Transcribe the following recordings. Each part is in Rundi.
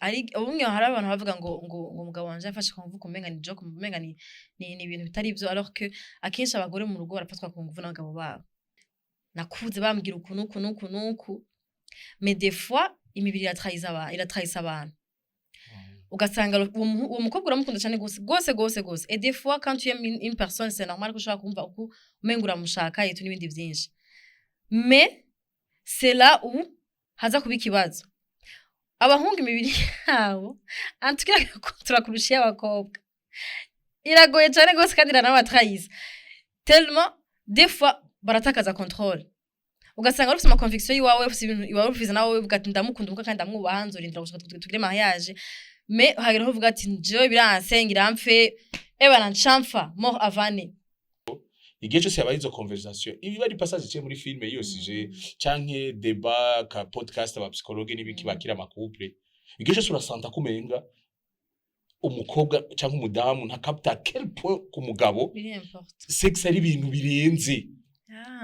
Ari ubumwe, hari abantu bavuga ngo umugabo wanje yafashe ku nguvu, kumenga ni joke, kumenga ni ibintu bitari ivyo, alors que akenshi abagore mu rugo barafatwa ku nguvu n'abagabo babo. Nakuze bambwira uku nuku nuku nuku, mais des fois imibiri iratrahisa abantu, iratrahisa abantu. Ugasanga uwo mukobwa uramukunda cyane gose gose gose gose, et des fois quand tu aimes une personne, c'est normal ko ushobora kumva uku umenga uramushaka et n'ibindi byinshi, mais c'est là où haza kuba ikibazo. Abahungu imibiri yabo, en tout cas, turakurusha iy'abakobwa, iragoye cyane gose kandi iranabatrahisa tellement. Des fois baratakaza contrôle, ugasanga ufise ama conviction yiwawe, ufise ibintu iwawe ufise, nawe uvuga ati ndamukunda umuka kandi ndamwubaha, nzorindira gushika tugire mariage, mais hagera aho uvuga ati jewe biranse, ngira mpfe, ebana ncamfa mort avane. Igihe cyose yabaye izo conversation, ibi bari passage iciye muri film iyo sujet canke débat ka podcast, aba psychologue n'ibiki bakira ama couple, igihe cyose urasanta kumenga umukobwa canke umudamu ntakapta quel point ku mugabo Biri important. sex ari ibintu birenze.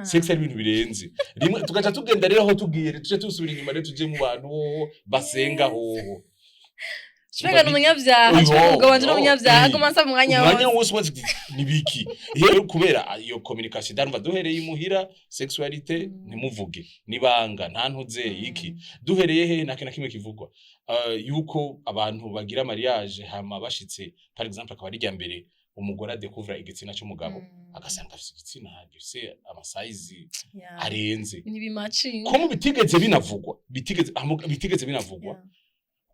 Sex ari ibintu birenze. Rimwe tugaca tugenda rero aho tugiye, tuje tusubira inyuma rero, tuje mu bantu hoho basenga hoho. Shwenga ni umunyabyaha. Oyo, Shwenga umugabo wanje ni umunyabyaha. eh. Aguma ansaba umwanya umwanya wose. wose wose nibiki rero? Kubera iyo communication darumva duhereye imuhira, sexualité ntimuvuge, nibanga, nta ntuze iki duhereye he, nta kintu na kimwe kivugwa. Yuko abantu bagira mariage, hama bashitse, par exemple akaba ari irya mbere umugore adekuvura igitsina c'umugabo, agasanga afise igitsina gifise ama size arenze. Ntibimacinga. Ko mu bitigeze binavugwa, bitigeze binavugwa.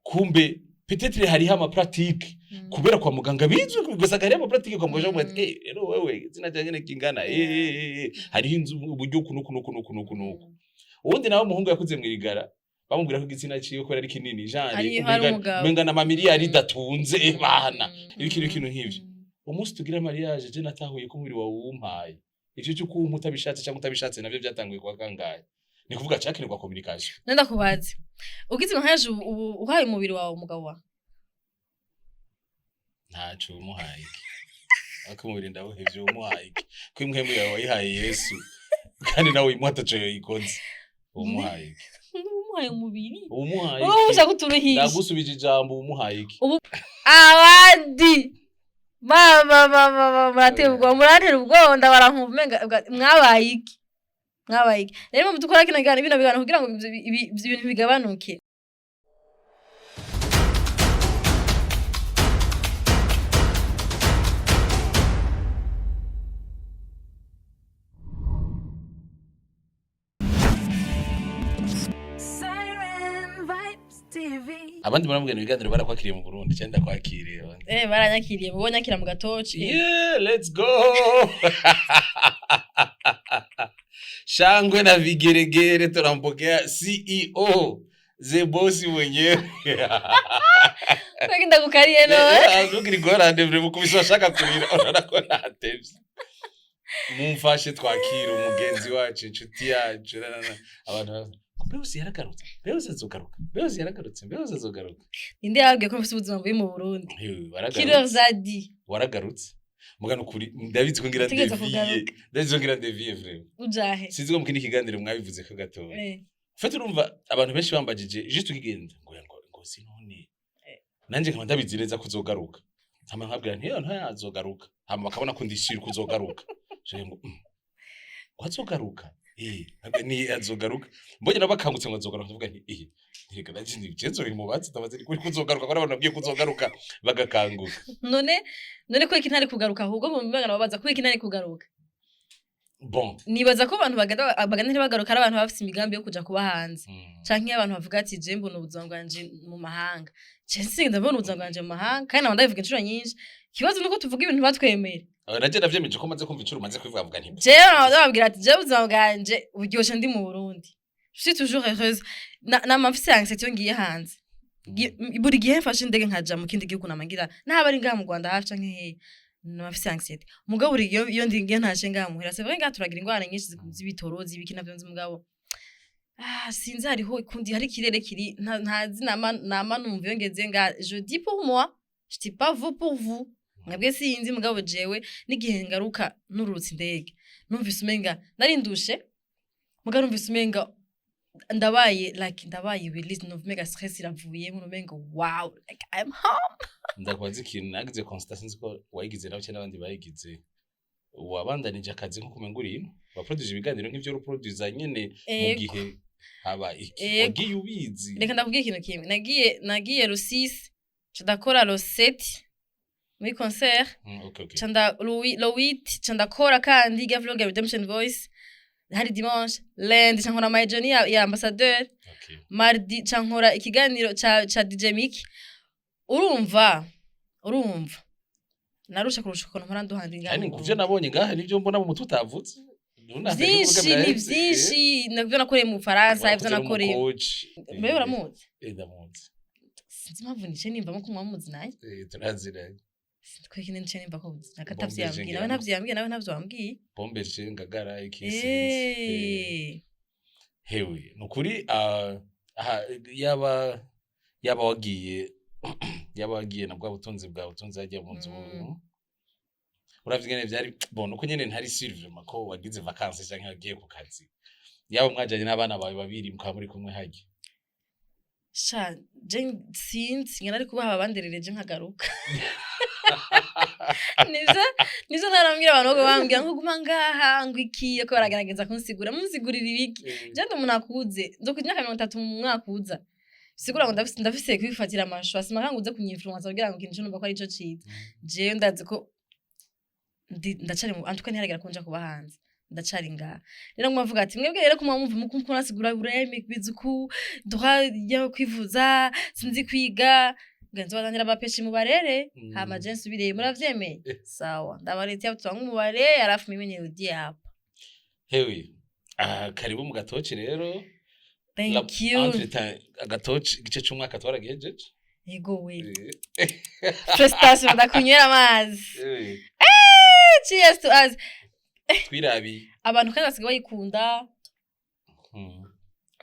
Kumbe peut-être hariho ama pratique kubera kwa muganga bizwi, ugasanga hariho ama pratique kwa muganga bavuga ati rero wewe igitsina cyanjye nyene kingana hariho inzu uburyo uku nuku nuku nuku nuku nuku. Ubundi nawe umuhungu yakuze mwirigara, bamubwira ko igitsina ciwe kubera ari kinini genre Ari umugabo. Umenga na mamiliyari idatunze bana ibiki n'ikintu nk'ivyo. Umunsi tugira mariage, je natahuye ko umubiri wawe wumpaye, ivyo cyo kumpa utabishatse cyangwa utabishatse navyo byatanguye kuwa kangahe? Ni kuvuga cakenerwa communication. Nenda kubaze, ugize mariage ubu uhaye umubiri wawe umugabo wawe? Ntaco umuhaye iki? Ariko umubiri ndawuhevye, umuhaye iki? Ko impwemu yawe wayihaye Yesu, kandi nawe uyimuha ataco yoyikoze, umuhaye iki? Umuhaye umubiri. Umuhaye Wowe iki? ushaka uturuhisha. Ndagusubije ijambo, umuhaye iki? Abandi mama mama mama, muratera ubwoba, murantera ubwoba, ndabarankumva umenga mwabaye iki, mwabaye iki? Rero mu dukora kino kiganiro, bino biganiro, kugira ngo ivyo bintu bigabanuke. Siren Vibes TV. Abandi muramubwira ibiganiro barakwakiriye mu Burundi cyangwa ndakwakiriye abandi? Baranyakiriye, bo nyakira mu gatoci. Yeah, let's go! Shangwe na vigeregere, tunampokea CEO, the boss mwenyewe. Kwegi ndagukariye none. Ntugira ingorane, buri mukubise washaka kurira, urabona ko natevye. Mumfashe twakire umugenzi wacu, inshuti yacu. Abantu baravuga, Mbese yaragarutse, mbese azogaruka, mbese yaragarutse, mbese azogaruka. Ninde yababwiye ko mfise ubuzima bubi mu Burundi? Ewe, Qui waragarutse. leur a dit? Waragarutse mugano kuri ndabizi ko ngira Utegerezwa dévier. kugaruka. Ndabizi ko ngira dévier vraiment. Ujahe? Sinzi ko mu kindi kiganiro mwabivuze ko gatoya. Fete urumva abantu benshi bambajije juste ukigenda ngo sinone nanje nkaba ndabizi neza ko uzogaruka, hama nkabwira nti yo ntayazogaruka, hama bakabona ko ndishira ko uzogaruka. Je ngo ngo azogaruka, nkabwira ni azogaruka, mbonye nabo bakangutse ngo azogaruka, ndavuga nti reka nanje ni jenzo biri mu batsi ndabaze kuri kuzogaruka ko abantu babwiye kuzogaruka bagakanguka. None ko iki ntari kugaruka, ahubwo mu mibangano babaza ko iki ntari kugaruka. Bon. Nibaza ko abantu bagenda ntibagaruka ari abantu bafise imigambi yo kuja kuba hanze, canke abantu bavuga ati je mbona ubuzima bwanje mu mahanga. Je sinzi, ndabona ubuzima bwanje mu mahanga, kandi naba ndabivuga inshuro nyinshi. Ikibazo nuko tuvuga ibintu batwemere. Nanje navyemeje ko maze kumva incuro umaze kubivuga, mvuga nti Jewe naba ndababwira ati jewe ubuzima bwanje buryoshe ndi mu Burundi, je suis toujours heureuse. Nama mfise anxiety iyo ngiye hanze. Buri gihe mfashe indege nkaja mu kindi gihugu, nama ngira naba ari ngaha mu Rwanda hafi canke hehe, nama mfise anxiety. Mugabo buri gihe iyo ndi ngiye ntashe ngaha muhira, c'est vrai, ngaha turagira ingwara nyinshi z'ibitoro, z'ibiki, navyo nzi, mugabo sinzi, hariho ikundi, hari ikirere kiri ntazi. Nama numva iyo ngeze ngaha, je dis pour moi, je dis pas vous pour vous, mwebwe sinzi, mugabo jewe n'igihe ngaruka nururutse indege numvise umenga narindushe, mugabo numvise umenga Ndabaye like ndabaye release, numva umenga stress iravuyemo, umenga wow, like I'm home. Ndakubaza ikintu nagize constat, sinzi ko wayigize nawe cyangwa n'abandi bayigize. Wabandanije akazi nko kumenga uri ino, waproduce ibiganiro nk'ivyo uproduza nyene mu gihe haba iki? Wagiye ubizi? Reka ndakubwira ikintu kimwe. Nagiye le 6, nca ndakora le 7 muri concert. Okay, okay. Nca le 8 nca ndakora kandi irya vlog ya Redemption Voice. Hari dimanche, lundi nca nkora my journey ya ambassadeur. Mardi nca nkora ikiganiro ca DJ Mick. Urumva narusha kurusha ukuntu mpora nduhandi. Kandi kuvyo nabonye ngaha nivyo mbona mu mutwe utavutse. Vyinshi ni vyinshi navyo nakoreye mu Bufaransa, ivyo nakoreye. Mbe uramuzi? Ndamuzi. Sinzi impamvu nice nimvamo ko mwamuzi naye. Turaziranye. Sinzi ko ikindi nice nimva ko Bombe. nakavyambwiye nawe, ntavyambwiye nawe, ntavyo wambwiye. Bombe ngagara iki, sinzi. Hewe, nukuri aha yaba wagiye na bwa butunzi bwawe utunze hajya mu nzu. Uravye ingene vyari bon, uko nyene ntari sûr vraiment ko wagize vacances canke wagiye ku kazi, yaba mwajanye n'abana bawe babiri mukaba muri kumwe harya. Sha, je sinzi ngena, ari kubaha abanderereje nkagaruka. Nivyo ntarambwira abantu ko bambwira ngo guma ngaha, ngo iki, ko baragerageza kunsigura, munsigurira ibiki? Je ndi umuntu akuze, nzo imyaka 30 mu mwaka uza. Sigura ngo ndafise kwifatira amasho, simaka ngo uze kunyinfluence kugira ngo ikintu numva ko ari ico ciza. Jewe ndazi ko ndacari mu antuka, ntiharagera ko nja kuba hanze, ndacari ngaha. Rero nguma mvuga ati mwebwe rero kuma mumva mukunasigura bureme bizuku droit yo kwivuza, sinzi kwiga ngo nzobazanira abapeshi mubarere. Hama je nsubireye, muravyemeye? Sawa, ndabaretse tubange umubare, alafu mimi nirudie hapa. Hewe, karibu mu gatoki rero. Thank you. Entre agatoki, igice c'umwaka twaragihejeje. Yego we. Félicitations, ndakunywera amazi. Cheers to us. Twirabiye. Abantu kandi basigaye bayikunda.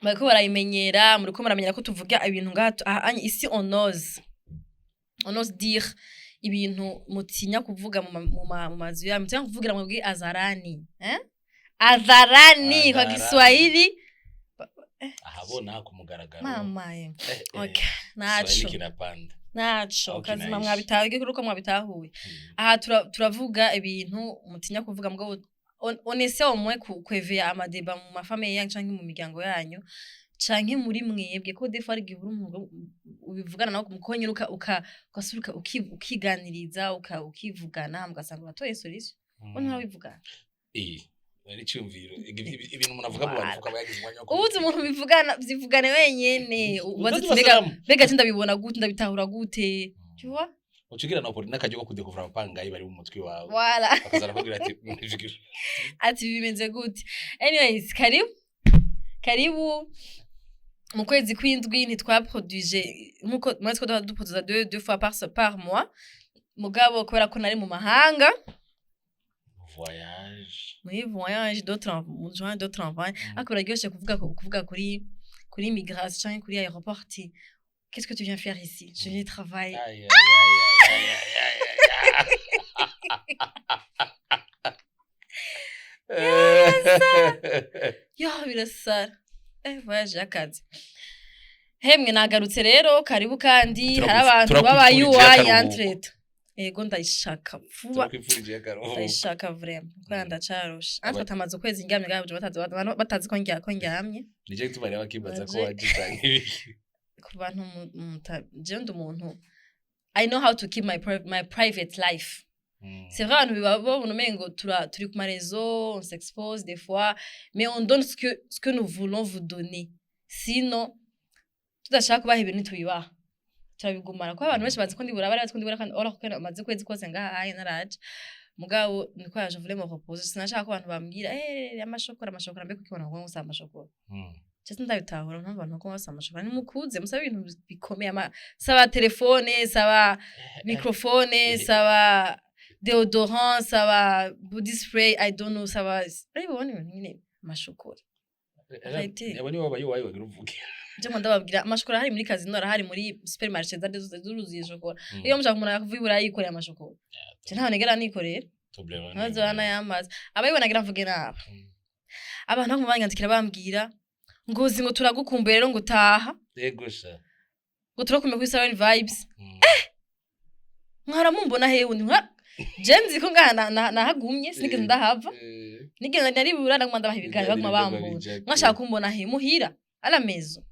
Bariko barayimenyera, muriko muramenyera ko tuvuga ibintu ngaha aha isi on ose dire ibintu mutinya kuvuga mu mazu yanyu, mutinya kuvugira mwebwe hadharani, eh? Hadharani kwa Hadharani. Kiswahili. Ahabona ku mugaragaro. Mama ye. Okay, Swahili naco kinapanda. Naco Au kazima. kinaishi. Mwabitahuye kuko mwabitahuye. Aha turavuga ibintu mutinya kuvuga, mugabo on essaie au moins kwéveiller ama débats mu ma familles yanyu canke mu miryango yanyu canke muri mwebwe, ko des fois hari igihe uri umuntu ubivugana nawe muko nyine ugasubika ukiganiriza, ukivugana, mugasanga uratoye solution. Bo nturabivugana. Ari icyumviro. Ibintu umuntu avuga mu bantu akaba yagize umwanya wo Ubuze umuntu bivugana, vyivugane wenyene, ubaze ati Udazi mbega basalamu. Mbega je ndabibona gute, ndabitahura gute, tu vois? Ucugira na n'akaryo ko kudekuvura abapangayi bari mu mutwe wawe. Voilà. Bakaza barakubwira ati Ati bimeze gute? Anyways, karibu karibu. Mu kwezi kw'indwi ntitwaproduije nkuko mwese ko duproduza deux fois par mois, mugabo kubera ko nari mu mahanga. Voyage. Muri voyage de juin de travail. Ariko biraryoshe kuvuga kuri migration canke kuri aéroport ati: "Qu'est-ce que tu viens faire ici?" "Je viens travailler." Aïe, aïe, aïe, aïe, aïe, aïe, aïe. Yo, birasara, voyage y'akazi. Hemwe, nagarutse rero, karibu kandi. Hari abantu baba Turakwifurije UI akaruhuko. Entrete ego, ndayishaka vuba. Turakwifurije akaruhuko. Ndayishaka vraiment kubera ndacarusha. Entre tamaze ukwezi ndyamye ngaho, batazi ko ndyamye. Nicyo gituma rero bakibaza ko Baje. waje canke ibiki. Ku bantu jewe ndi umuntu, I know how to keep my private life. C'est vrai, abantu babona umengo turi ku ma réseaux, on s'expose des fois, mais on donne ce que nous voulons vous donner. Sinon tudashaka kubaha ibintu ntitubibaha, turabigumana, kuko abantu benshi bazi ko ndibura, bari bazi ko ndibura kandi ora kuko amaze ukwezi kose ngaha aye naraje. Mugabo niko yaje, voulais me reposer, sinashaka ko abantu bambwira amashokora, amashokora, mbe kuki abantu bagomba gusaba amashokora? Cese ndabitahura mpamvu abantu bagomba basaba amashokora. Nimukuze musaba ibintu bikomeye, saba telefone, saba microphone, saba déodorant, saba body spray, I don't know, saba urabibona ibintu nyine, amashokora. Arrêtez. Abo nibo babaye bagira uvuge. Je ngo ndababwira, amashokora hari muri casino, arahari muri supermarché, zari zose zuruzuye shokora. Iyo mushaka umuntu akuvuye iburayi yikoreye amashokora, je ntaho nigera nikorera. Toblerone. Ntazo n'ayamazi abayibona ngira mvuge nabi. Abantu bamwe banyandikira bambwira Ngozi, ngo turagukumbuye rero, ngo utaha. Yego sha. Ngo turakumbuye kuri Siren Vibes. Mwara mumbona hewe? Nka je nzi ko ngaha nahagumye, sinigeze ndahava. Nigeze naribura, ndaguma ndabaha ibiganiro, baguma bambura. Mwashaka kumbona he? Muhira à la maison.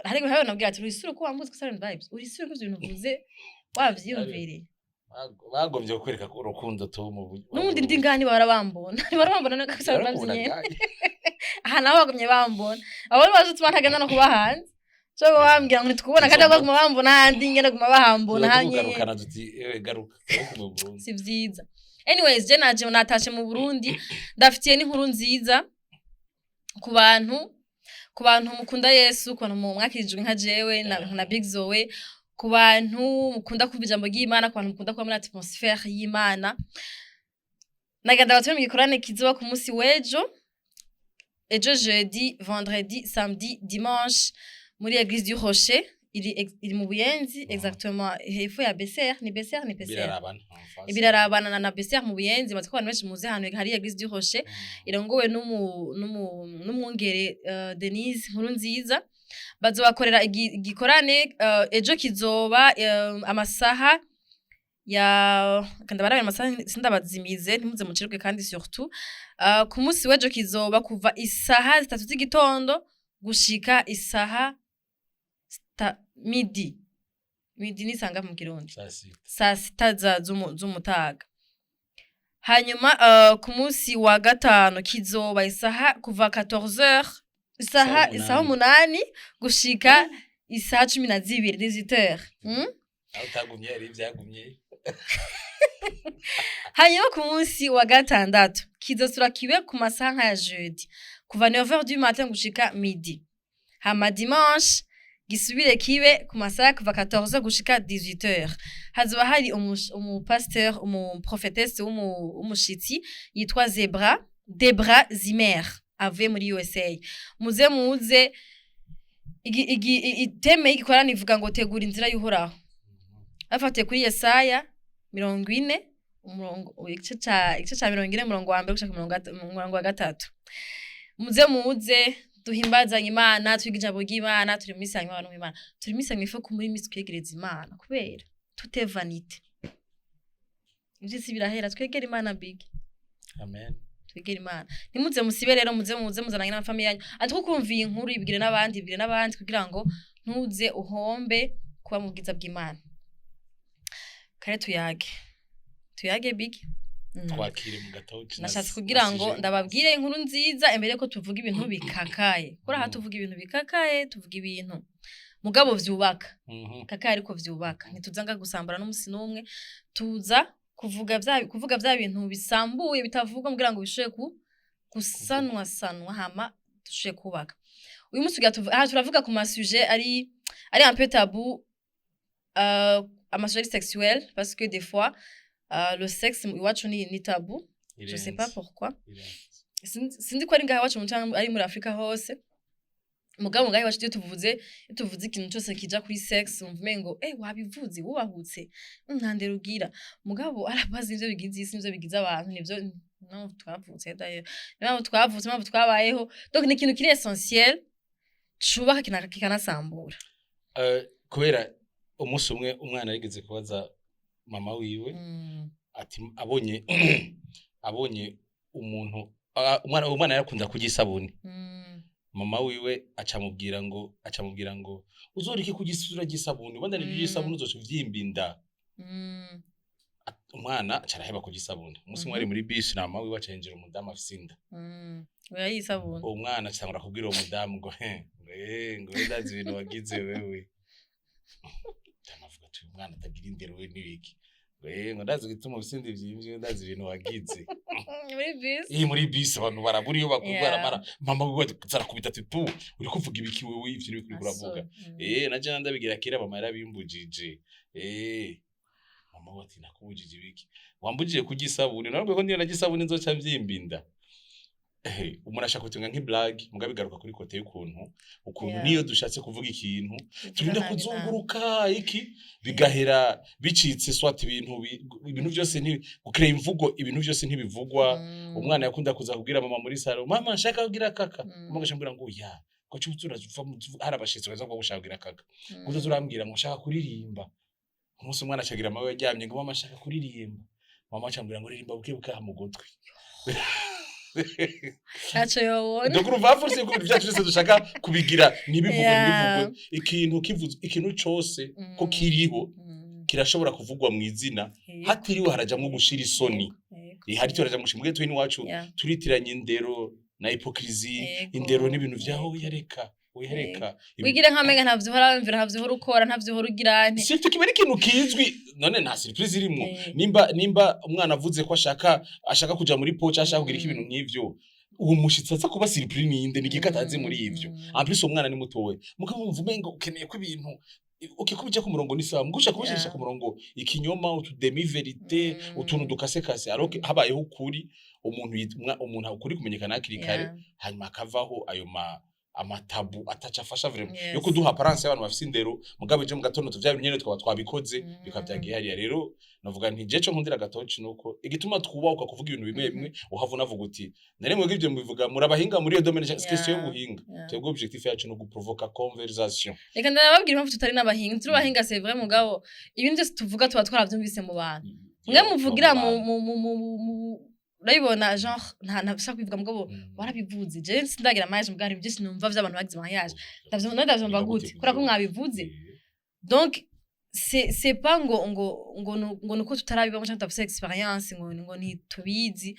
Hari hari nabwira ati: "Uri ko wambuze kuri Siren Vibes? Uri sûr ko ivyo bintu uvuze wavyiyumviriye?" Bagombye kukwereka ko urukundo tu mu N'ubundi ndi ngaha, ntibarabambona, ntibarabambona no kuri Siren Vibes nyene. Aha naho bagumye bambona. Abo ni baje tuma ntagenda no kuba hanze, so bambwira ngo ntitukubona, kandi baguma bambona handi nyene, guma bahambona hanye. Tugarukana tuti: "Ewe, garuka, garuka mu Burundi." Si vyiza. Anyways, je naje, natashe mu Burundi, ndafitiye n'inkuru nziza ku bantu mukunda Yesu, ku bantu mwakirijwe nka jewe na Big Zoe, ku bantu mukunda kumva ijambo ry'Imana, ku bantu mukunda kuba muri atmosphère y'Imana. Nagenda batuye mu gikorane kizoba ku munsi w'ejo, ejo jeudi, vendredi, samedi, dimanche, muri Église du Rocher, iri mu Buyenzi, exactement hepfo ya BCR. Ni BCR, ni PCR. Birarabana en face. Birarabana na BCR mu Buyenzi. Maze ko abantu benshi muzi ahantu hari Église du Rocher, irongowe n'umwungere Denise Nkuru Nziza. Bazobakorera igikorane ejo, kizoba amasaha ya kanda barabe amasaha, sindabazimize, ntimuze mucirwe. Kandi surtout ku munsi w'ejo kizoba kuva isaha 3 z'igitondo gushika isaha midi. Midi nisanga mu Kirundi? Saa sita. Saa sita z'umutaga. Hanyuma ku munsi wa gatanu kizoba isaha kuva 14h, isaha Isaha isaha 8 gushika isaha 12, 18h. Aho utagumye hari ivyagumye. Hanyuma ku munsi wa gatandatu kizosura kibe ku masaha nk'aya jeudi, kuva 9h du matin gushika midi. Hama dimanche gisubire kibe ku masaha kuva 14h gushika 18h. Hazoba hari umupasteur, umuprofetesse w'umushitsi yitwa Zebra, Debra Zimmer, avuye muri USA. Muze muze. Thème y'igikorane ivuga ngo "Tegura inzira y'Uhoraho", bafatiye kuri Yesaya 40, umurongo, igice ca 40, umurongo wa mbere gushika ku murongo wa gatatu. Muze muze duhimbazanye Imana, twiga ijambo ry'Imana. Turi muri sangwe, abantu b'Imana, turi muri sangwe. Ifo muri misi twegereza Imana, kubera tout est vanité, ivy'isi birahera. Twegere Imana, Big. Amen. Twegere Imana. Ntimuze musibe rero, muze muze muzananye n'amafamiye yanyu. Ariko kumva iyi nkuru, ibwire n'abandi, ibwire n'abandi, kugira ngo ntuze uhombe kuba mu bwiza bw'Imana. Kare tuyage, tuyage, Big. Twakire mu gatoki. Nashatse kugira ngo ndababwire inkuru nziza imbere ko tuvuga ibintu bikakaye, kuri aha tuvuga ibintu bikakaye, tuvuga ibintu mugabo vyubaka. Kakaye ariko vyubaka. Ntituza gusambura n'umusi n'umwe, tuza kuvuga vya bintu bisambuye bitavugwa, kugira ngo bishobore ku gusanwa sanwa, hama dushobore kubaka. Uyu munsi tugira aha turavuga ku ma sujets ari un peu tabou, ama sujets sexuels, parce que des fois le sexe iwacu ni tabou, je sais pas pourquoi. Sinzi ko ari ngaha iwacu canke ari muri Afrika hose, mugabo ngaha iwacu iyo tuvuze ikintu cyose kija kuri sexe, wumva umengo wabivuze, wubahutse, nta ndero ugira. Mugabo arabazi ivyo bigize isi, nivyo bigize abantu, nivyo no twavutse d'ailleurs, niyo mpamvu twavutse, niyo mpamvu twabayeho. Donc ni ikintu kiri essentiel, cubaka kikanasambura. Kubera umunsi umwe umwana yigeze kubaza mama wiwe ati abonye umuntu, umwana yarakunda kurya isabuni. Mama wiwe acamubwira ngo uzoreke kurya isura ry'isabuni, ubona ni isabuni uzoca uvyimba inda. Umwana aca araheba kurya isabuni. Umunsi umwe ari muri bisi na mama wiwe, aca yinjira umudamu afise inda. Oya, yisabuni. Uwo mwana acatangura kubwira uwo mudamu ngo: "He, ngo ngo we ndazi ibintu wagize wewe." Avuga ati: "Uyu mwana atagira indero we n'ibiki?" Ngo: "Ngo ndazi igituma ufise inda ivyimbye, ndazi ibintu wagize." Muri bisi. Iyi muri bisi abantu barabura iyo bakurwa. Baramara mama wiwe zarakubita ati: "Tu uri kuvuga ibiki wewe? Ivyo uri uravuga?" Naje ndabigira kera, mama yarabimbujije. Mama we ati: "Nakubujije ibiki? Wambujije kurya isabuni, narabwiye ko niyo narya isabuni nzoca mvyimba inda." Umuntu ashaka kutunga nk'iblague, mugabo bigaruka kuri côté y'ukuntu ukuntu niyo dushatse kuvuga ikintu turinda nabi nabi. kuzunguruka iki, bigahera bicitse soit ibintu byose nti gucréer imvugo, ibintu byose ntibivugwa. Umwana yakunda kuza kubwira mama muri salon: "Mama, nshaka kugira kaka." Mama agashambwira ngo ya ko cyutura uva hari abashitsi baza ko gushaka kugira kaka, uzoza urambwira ngo nshaka kuririmba. Umunsi umwana acagira amawe yaryamye ngo: "Mama, nshaka kuririmba." Mama acambwira ngo: "Ririmba buke buke mu gutwi." Ntaco yobona. Donc urumva force yuko ibintu byacu byose dushaka kubigira ntibivugwe, ntibivugwe. Ikintu kivuzwe, ikintu cose ko kiriho kirashobora kuvugwa mu izina, hatiriwe harajamwo gushira isoni. Hari harajamwo gushira mbwe twene iwacu turitiranya indero na hypocrisie, indero n'ibintu vyaho yareka uyareka. Wigira nk'amenga ntavyo uhora wumvira, ntavyo uhora ukora, ntavyo uhora ugira nte. Surtout kiba ari ikintu kizwi, none nta surprise irimwo. Nimba umwana avuze ko ashaka kuja muri poche, ashaka kugira ibintu nk'ivyo, uwo mushitsi aza kuba surprise ninde? Ni igiki atazi muri ivyo? En plus uwo mwana ni mutoya, mugabo wumva umengo ukeneye ko ibintu okay ko bija ku murongo ni sawa, mugusha kubishisha ku murongo ikinyoma, utu demi vérité, utuntu dukasekase, alors que habayeho ukuri, umuntu ukuri kumenyekana hakiri kare, hanyuma akavaho ayo amatabous ataca afasha vraiment yo kuduha apparence y'abantu bafise indero. Mugabo ejo mu gatondo tuvya nyene twaba twabikoze, bikaba vyagiye hariya. Rero navuga nti je co nkundira gatoci nuko igituma twubahuka kuvuga ibintu bimwe bimwe, uhava unavuga uti nare mwebwe ivyo mubivuga murabahinga muri iyo domaine. Question y'ubuhinga, twebwe objectif yacu no guprovoka conversation. Reka ndababwira impamvu tutari n'abahinga. Turi abahinga, c'est vrai, mugabo ibintu byose tuvuga tuba twaravyumvise mu bantu. Mwe muvugira mu urabibona, genre nta kubivuga, mugabo warabivuze. Je sindagira mariage, mugabo hari byinshi numva vy'abantu bagize mariage, ndavyumva, ndavyumva gute kubera ko mwabivuze. Donc c'est pas ngo nuko tutarabibamo cyangwa tudafise expérience ngo ntitubizi.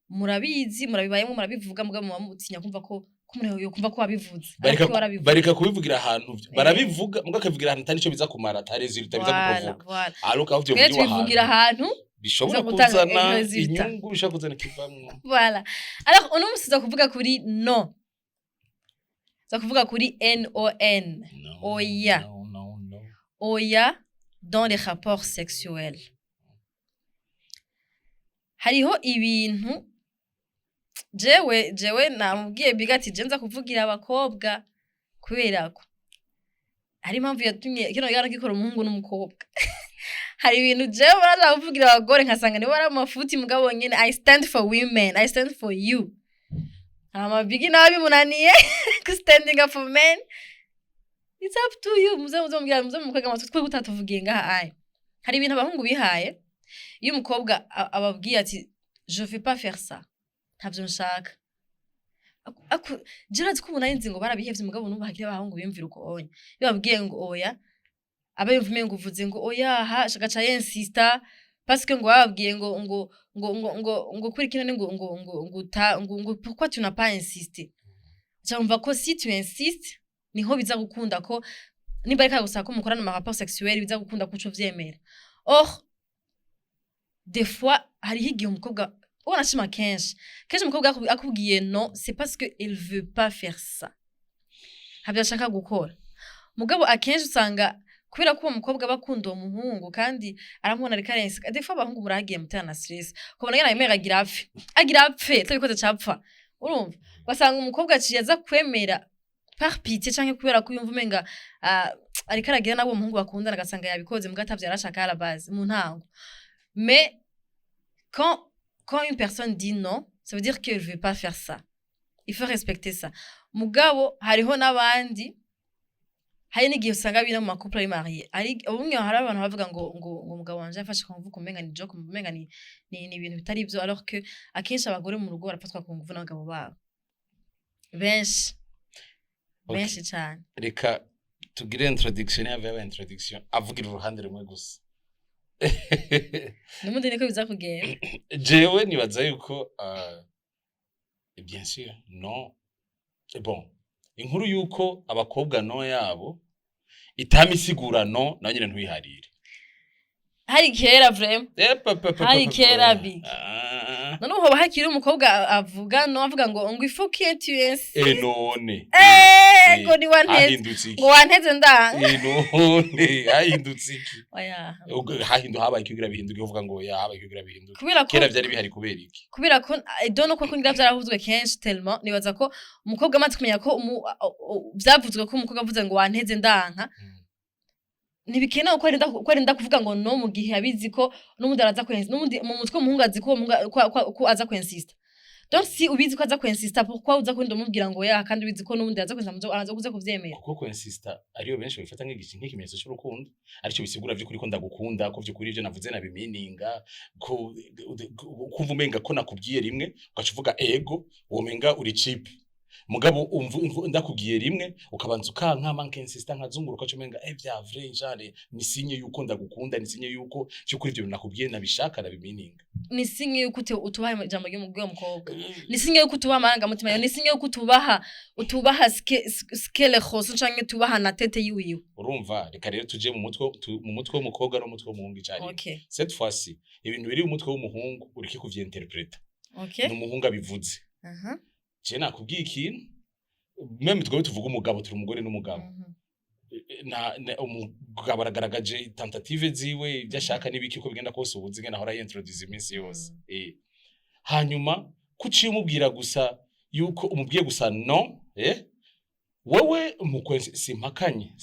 Murabizi, murabibayemo, murabivuga, mugabo muba mutinya kumva ko umuntu yokumva ko wabivuze bareka ariko warabivuze. Bareka kubivugira ahantu barabivuga, mbwa akabivugira ahantu atari ico biza kumara, ata résultat biza guprovoka, Voilà. alors aho ivyo Twe bivugiwe tubivugira ahantu ahantu bishobora biza gutanga kuzana résultat. inyungu, bishobora kuzana ikivamwo. Voilà. Alors uno musi tuza kuvuga kuri non, tuza kuvuga kuri non. No, Oya. no, no, no. Oya dans les rapports sexuels. Hariho ibintu jewe namubwiye biga ati je nza kuvugira abakobwa, kubera ko hari impamvu yatumye kino kiganiro gikora umuhungu n'umukobwa. Hari ibintu jewe baraza kuvugira abagore nkasanga nibo bari amafuti, mugabo nyene I stand for women, I stand for you. Hama Bigi nawe bimunaniye ku standing up for men, it's up to you. Muze mubwira, muze mumukwega amatwi, twe gutatuvugiye ngaha aye. Hari ibintu abahungu bihaye, iyo umukobwa ababwiye ati: "Je vais pas faire ça, ntavyo nshaka." Je urazi ko ubu nari nzi ngo barabihevye, mugabo n'ubu hakiri abahungu biyumvira uko onya. Iyo babwiye ngo oya, aba yumva umengo uvuze ngo oya ha, agaca yinsista parce que ngo bababwiye ngo kuri kino ni ngo ta ngo pourquoi tu n'as pas insisté. Cyumva ko si tu insistes niho biza gukunda, ko nimba ariko gusaba ko mukorana ama rapport sexuel, biza gukunda kuco vyemera. Or des fois hariho igihe umukobwa ubona ashima, kenshi kenshi umukobwa akubwiye non, c'est parce que il veut pas faire ça, ntabyo ashaka gukora. Mugabo akenshi usanga kubera ko uwo mukobwa aba akunda uwo muhungu kandi aramubona ariko arensa. Des fois abahungu muragiye mutera na stress, ukabona ngene yemera agira apfe, agira apfe atabikoze capfa. Urumva basanga umukobwa aciye aza kwemera par pitié canke kubera ko yumva umenga ariko aragira nabo umuhungu bakundana, agasanga yabikoze mbwa atavyo yarashaka à la base mu ntango. Mais quand une personne dit non, ça veut dire qu'elle veut pas faire ça, il faut respecter ça. Mugabo hariho n'abandi, hari n'igihe usanga bino mu macouple ari marié, ari ubumwe, hari abantu bavuga ngo umugabo wanje yafashe ku nguvu, umenga ni joke, umenga ni ibintu bitari byo, alors que akenshi abagore mu rugo barafatwa ku nguvu n'abagabo babo benshi. Benshi cyane. Reka tugire introduction, yava yaba introduction avugira uruhande rumwe gusa. N'ubundi niko biza kugenda. Jewe nibaza yuko bien sûr non, bon, inkuru yuko abakobwa non yabo itama isigura non, nayo nyene ntuyiharire. Hari kera vraiment. Eh, pa, pa, pa, Hari pa, pa, kera pa. big. Ah. None ubu hoba hakiri umukobwa avuga no avuga ngo il faut que tu insistes? Eh, none Ngo ni wanteze. Hahindutse iki? Ngo wanteze ndanga. Eh, none hahindutse iki? Oya. Habaye iki kugira bihinduke, uvuga ngo ya habaye iki kugira bihinduke? Kubera ko Kera vyari bihari kubera iki? Kubera ko I don't know, ko ngira vyaravuzwe kenshi tellement. Nibaza ko umukobwa amaze kumenya ko vyavuzwe ko umukobwa avuze ngo wanteze ndanka, ntibikenewe ko arinda kuvuga ngo no, mu gihe abizi ko n'ubundi araza kwensista. N'ubundi mu mutwe umuhungu azi ko uwo muhungu ko aza kwensista. Donc si ubizi ko aza kwensista, pourquoi uza kurinda umubwira ngo ya, kandi ubizi ko n'ubundi aza kwensista, araza kuza kuvyemera? Kuko kwensista ariyo benshi babifata nk'ikimenyetso c'urukundo, aricyo bisigura vy'ukuri ko ndagukunda, ko vy'ukuri ivyo navuze nabimininga, ko kumva umenga ko nakubwiye rimwe ugaca uvuga ego, womenga uri cheap. Mugabo umva ndakubwiye rimwe ukabanza ukankama, nkensista, nkazunguruka, ugaca umenga eh, vya vrai, genre ni signe yuko ndagukunda, ni signe yuko vy'ukuri ivyo bintu nakubwiye nabishaka, nabimininga. Ni signe yuko utubaha ijambo ry'umugwi w'umukobwa, ni signe yuko utubaha amarangamutima yawe, ni signe yuko utubaha skele hose canke tubaha na tête yiwiwe. Urumva, reka rero tuje mu mutwe w'umukobwa n'umutwe w'umuhungu icarimwe. Okay. Cette fois-ci ibintu biri mu mutwe w'umuhungu ureke kuvyinterpreta. Okay. Ni umuhungu abivuze. Je nakubwiye ikintu, même twebwe tuvuga umugabo, turi umugore n'umugabo. Na umugabo aragaragaje tentative ziwe, ibyo ashaka n'ibiki, uko bigenda kose ubuzi ngene ahora yintroduce iminsi yose. Hanyuma kuciye umubwira gusa yuko umubwiye gusa no, wewe simpakanye,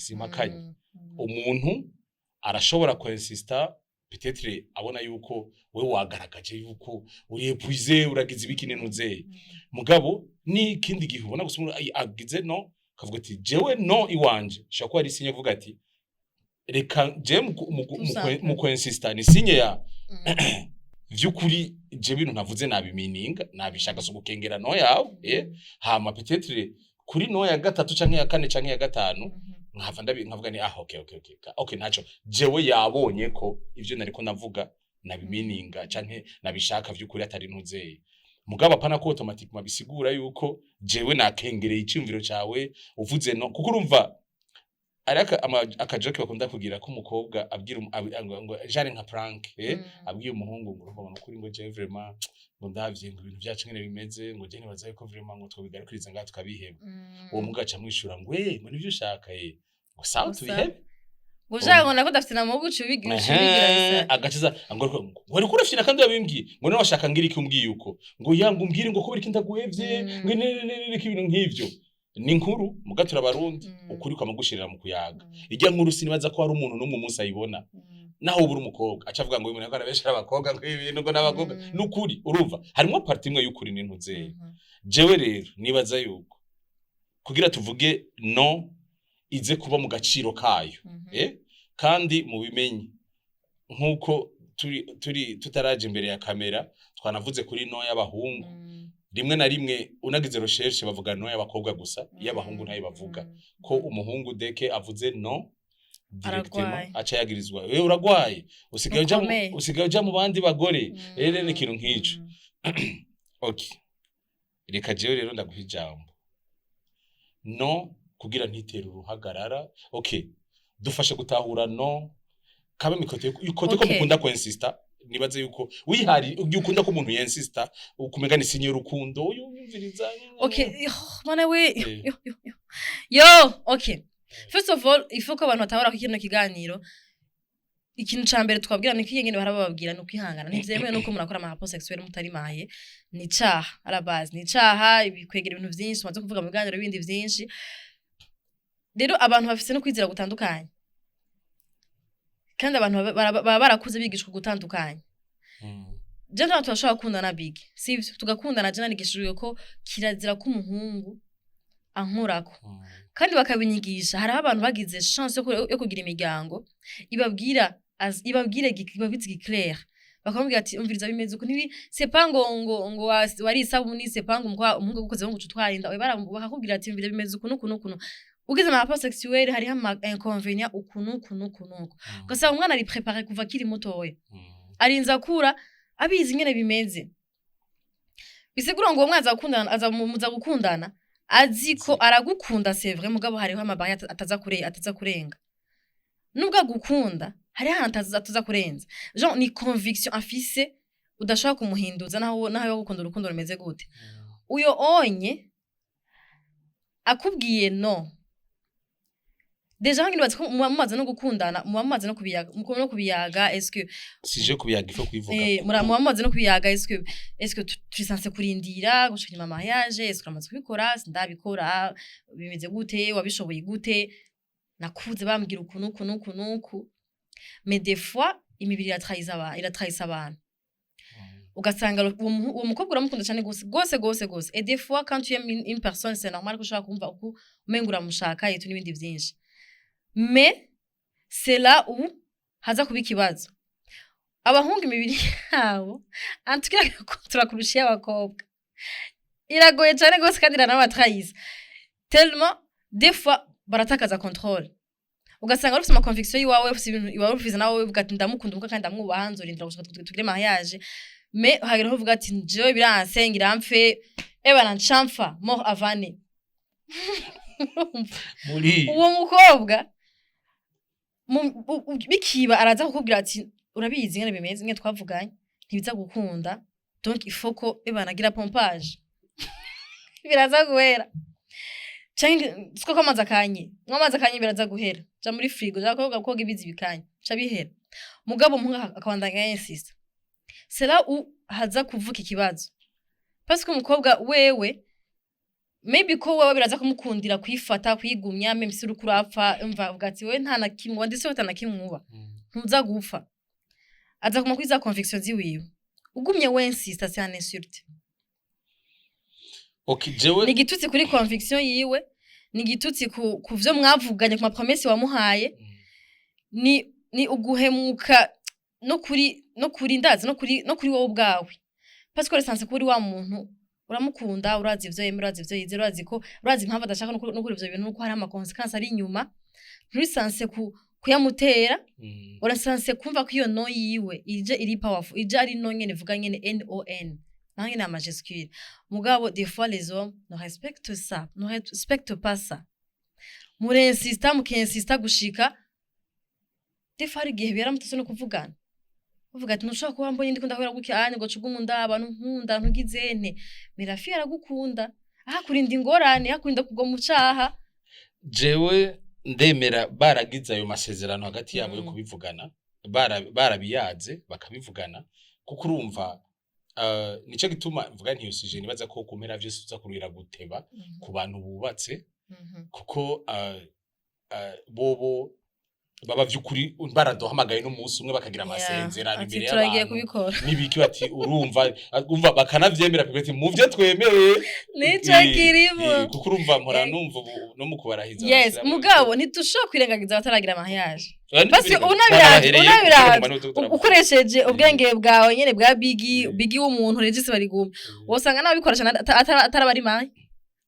umuntu arashobora kwensista, peut-être abona yuko wewe wagaragaje yuko uri épuisé, uragize ibiki n'intuzeye. Mugabo n'ikindi gihe ubona gusa umuntu agize no, kavuga ati jewe no iwanje, shobora kuba ari signe avuga ati reka je Tout mu kwensista ni signe ya vy'ukuri je bintu navuze nabimininga, nabishaka, so gukengera no yawe. Hama peut-être kuri no ya gatatu canke ya kane canke ya gatanu nkava ndabi nkavuga ni ah, okay, ntaco, jewe yabonye ko ivyo nariko navuga nabimininga canke nabishaka vy'ukuri, atari ntuzeye. Mugabo apana ko automatiquement bisigura yuko jewe nakengereye iciyumviro cawe uvuze no, kuko urumva ari akajoke bakunda kugira ko umukobwa abwira ngo genre nka prank, abwiye umuhungu ngo urumva ngo nukuri ngo jewe vraiment ngo ndavye ngo ibintu byacu ngene bimeze, ngo je nibaza yuko vraiment ngo twobigarukiriza ngaha tukabiheba. Uwo mugabo aca amwishura ngo eh, ngo nivyo ushaka, ngo sawa. Ngo sawa. Tubihebe. Ngo ushaka ngo nako ndafite na mugu ucibigira ucibigira. Agaciza ngo ngo ariko urafyina kandi wabimbwiye, ngo none washaka ngira iki umbwiye uko, ngo ya ngo umbwire ngo kubera iki ndaguhevye, ngo ne ne ne ne, ibintu nk'ivyo. Ni inkuru muga turabarundi, ukuri kwamagushirira mu kuyaga. Ijya nkuru sinibaza ko hari umuntu n'umwe umunsi ayibona, naho ubura umukobwa aca avuga ngo uyu muntu ariko arabeshera abakobwa, ngo ibi bintu ngo n'abakobwa. Nukuri urumva harimo partie imwe y'ukuri n'intuzeye. Jewe rero nibaza yuko kugira tuvuge no ize kuba mu gaciro kayo, kandi mubimenye nk'uko turi tutaraje imbere ya kamera twanavuze kuri no y'abahungu. Rimwe na rimwe unagize recherche bavuga no y'abakobwa gusa, iy'abahungu ntayo bavuga, ko umuhungu dès que avuze no directement Aragwaye. aca yagirizwa wewe uragwaye, usigaye uja Ukomeye. usigaye uja mu bandi bagore, rero ni ikintu nk'ico. Okay, reka jewe rero ndaguha ijambo no kugira ntitere uruhagarara. Okay, dufashe gutahura no kabe mikote ikote ko mukunda kwensista. Nibaze yuko wihari iyo ukunda ko umuntu yensista ukumenya ni signe y'urukundo uyu yumviriza. Okay, yo, mana we. Yo yo yo yo, okay, first of all il faut ko abantu batahura ko kino kiganiro, ikintu ca mbere twabwira ni kiyengene barababwira ni ukwihangana. Ntivyemewe nuko murakora ama rapport sexuel mutari marié, ni icaha à la base, ni icaha bikwegera ibintu vyinshi tumaze kuvuga mu biganiro bindi vyinshi. Rero abantu bafise no kwizera gutandukanye, kandi abantu baba barakuze bigishwa gutandukanya. Je ntabwo turashobora gukundana big, sivyo? Tugakundana, je narigishijwe ko kirazira ko umuhungu ankorako, kandi bakabinyigisha. Hariho abantu bagize chance yo kugira imiryango ibabwira ibabwire ibabwize clair, bakamubwira ati umviriza, bimeze uko, ntibi c'est pas ngo wari isabuni, c'est pas ngo umuhungu agukoze ngo ucutwara inda. Oya, bakakubwira ati umviriza, bimeze uku n'uku n'uku, ugize ama rapport sexuel hariho ama inconvénient uku n'uku n'uku n'uku. Ugasanga umwana ari préparé kuva akiri mutoya, arinze akura abizi ingene bimeze. Bisigura ngo uwo mwana aza gukundana, aza muza gukundana azi ko aragukunda, c'est vrai, mugabo hariho amabaye ataza kurenga. Nubwo agukunda, hariho ahantu ataza kurenza, genre ni conviction afise. Udashobora kumuhinduza naho yo gukunda, urukundo rumeze gute. Uyo onye akubwiye no, déjà hangi nibaza ko muba mumaze no gukundana, muba mumaze no kubiyaga, no kubiyaga, est-ce que Sije kubiyaga, ifo kubivuga. Muba mumaze no kubiyaga, est-ce que turi censé kurindira gushika inyuma mariage? Est-ce que uramaze kubikora? Sindabikora, bimeze gute? Wabishoboye gute? Nakuze bambwira uku nuku nuku nuku. Mais des fois imibiri iratrahisa abantu, iratrahisa abantu. Ugasanga uwo mukobwa uramukunda cyane gose gose gose gose, et des fois quand tu aimes une personne, c'est normal ko ushobora kumva uku umenga uramushaka et n'ibindi vyinshi. Mais c'est là où haza kuba ikibazo. Abahungu imibiri yabo, en tout cas, turakurusha iy'abakobwa, iragoye cyane gose kandi iranabatrahisa tellement. Des fois baratakaza contrôle, ugasanga ufise ama conviction yiwawe, ufise ibintu iwawe ufise, nawe uvuga ati ndamukunda umuka kandi ndamwubaha, nzorindira gushika tugire mariage. Mais hagera aho uvuga ati jewe biranse, ngira mpfe, ebana ncamfa mort avane. Muri Uwo mukobwa bikiba araza kukubwira ati urabizi ngene bimeze, ngene twavuganye ntibiza gukunda, donc il faut ko ebana agira pompage, biraza guhera, canke siko ko amazi akanye, nk'amazi akanye biraza guhera, ja muri frigo, ja koga koga ibizi bikanye, ca bihera. Mugabo umuhungu akabandanya insista. C'est là où haza kuvuka ikibazo, parce que umukobwa wewe, maybe ko wewe biraza kumukundira kwifata, kwigumya, même si uriko urapfa. Umva, uvuga ati wewe nta na kimwe wanditse, ata na kimwe uba ntuza gupfa, aza kuguma kuri za conviction ziwiwe. Ugumye w'insista, c'est un insulte. Okay, jewe Ni igitutsi kuri conviction yiwe, ni igitutsi ku vyo mwavuganye, ku ma promesses wamuhaye, ni uguhemuka no kuri ndazi no kuri wowe ubwawe, parce que l'essence kuri wa muntu uramukunda, urazi ivyo yemera, urazi ivyo yizera, urazi ko urazi impamvu adashaka no kuri ivyo bintu, nuko hari ama conséquences ari inyuma. Nturi censé kuyamutera. Ura censé kumva ko iyo no yiwe ije iri powerful, ije ari no nyene ivuga nyene non, naho nyene ama majuscule. Mugabo des fois les hommes ne respectent ça, ne respectent pas ça. Murinsista, mukinsista gushika des fois hari igihe biramutse no kuvugana, uvuga ati ntushobora kuba mbonye ndiko ndahora gutya anye ngo cugumu ndaba ntunkunda ntugizente. Mais la fille aragukunda, ahakurinda ingorane, ahakurinda kugwa mu caha. Jewe ndemera baragize ayo masezerano hagati yabo yo kubivugana, barabiyaze bakabivugana, kuko urumva nico gituma mvuga nti iyo sujet nibaza ko ku mpera vyose tuza kurira guteba ku bantu bubatse, kuko bobo baba vy'ukuri baraduhamagaye n'umunsi umwe bakagira amasezerano Ati imbere turagiye y'abantu kubikora n'ibiki, bati urumva, umva bakanavyemera ati mu vyo twemeye nico kirimo. Kuko urumva mpora numva ubu no mu kubarahiza Yes. bashiramwo. Mugabo ntitushobora kwirengagiza abataragira mariage. Oya, Basi twarabahereye, unabiravye, kuko nyuma niho ukoresheje ubwenge bwawe nyene bwa bigi bigi w'umuntu regisi bariguma, wosanga n'ababikoresha atari abari mariés,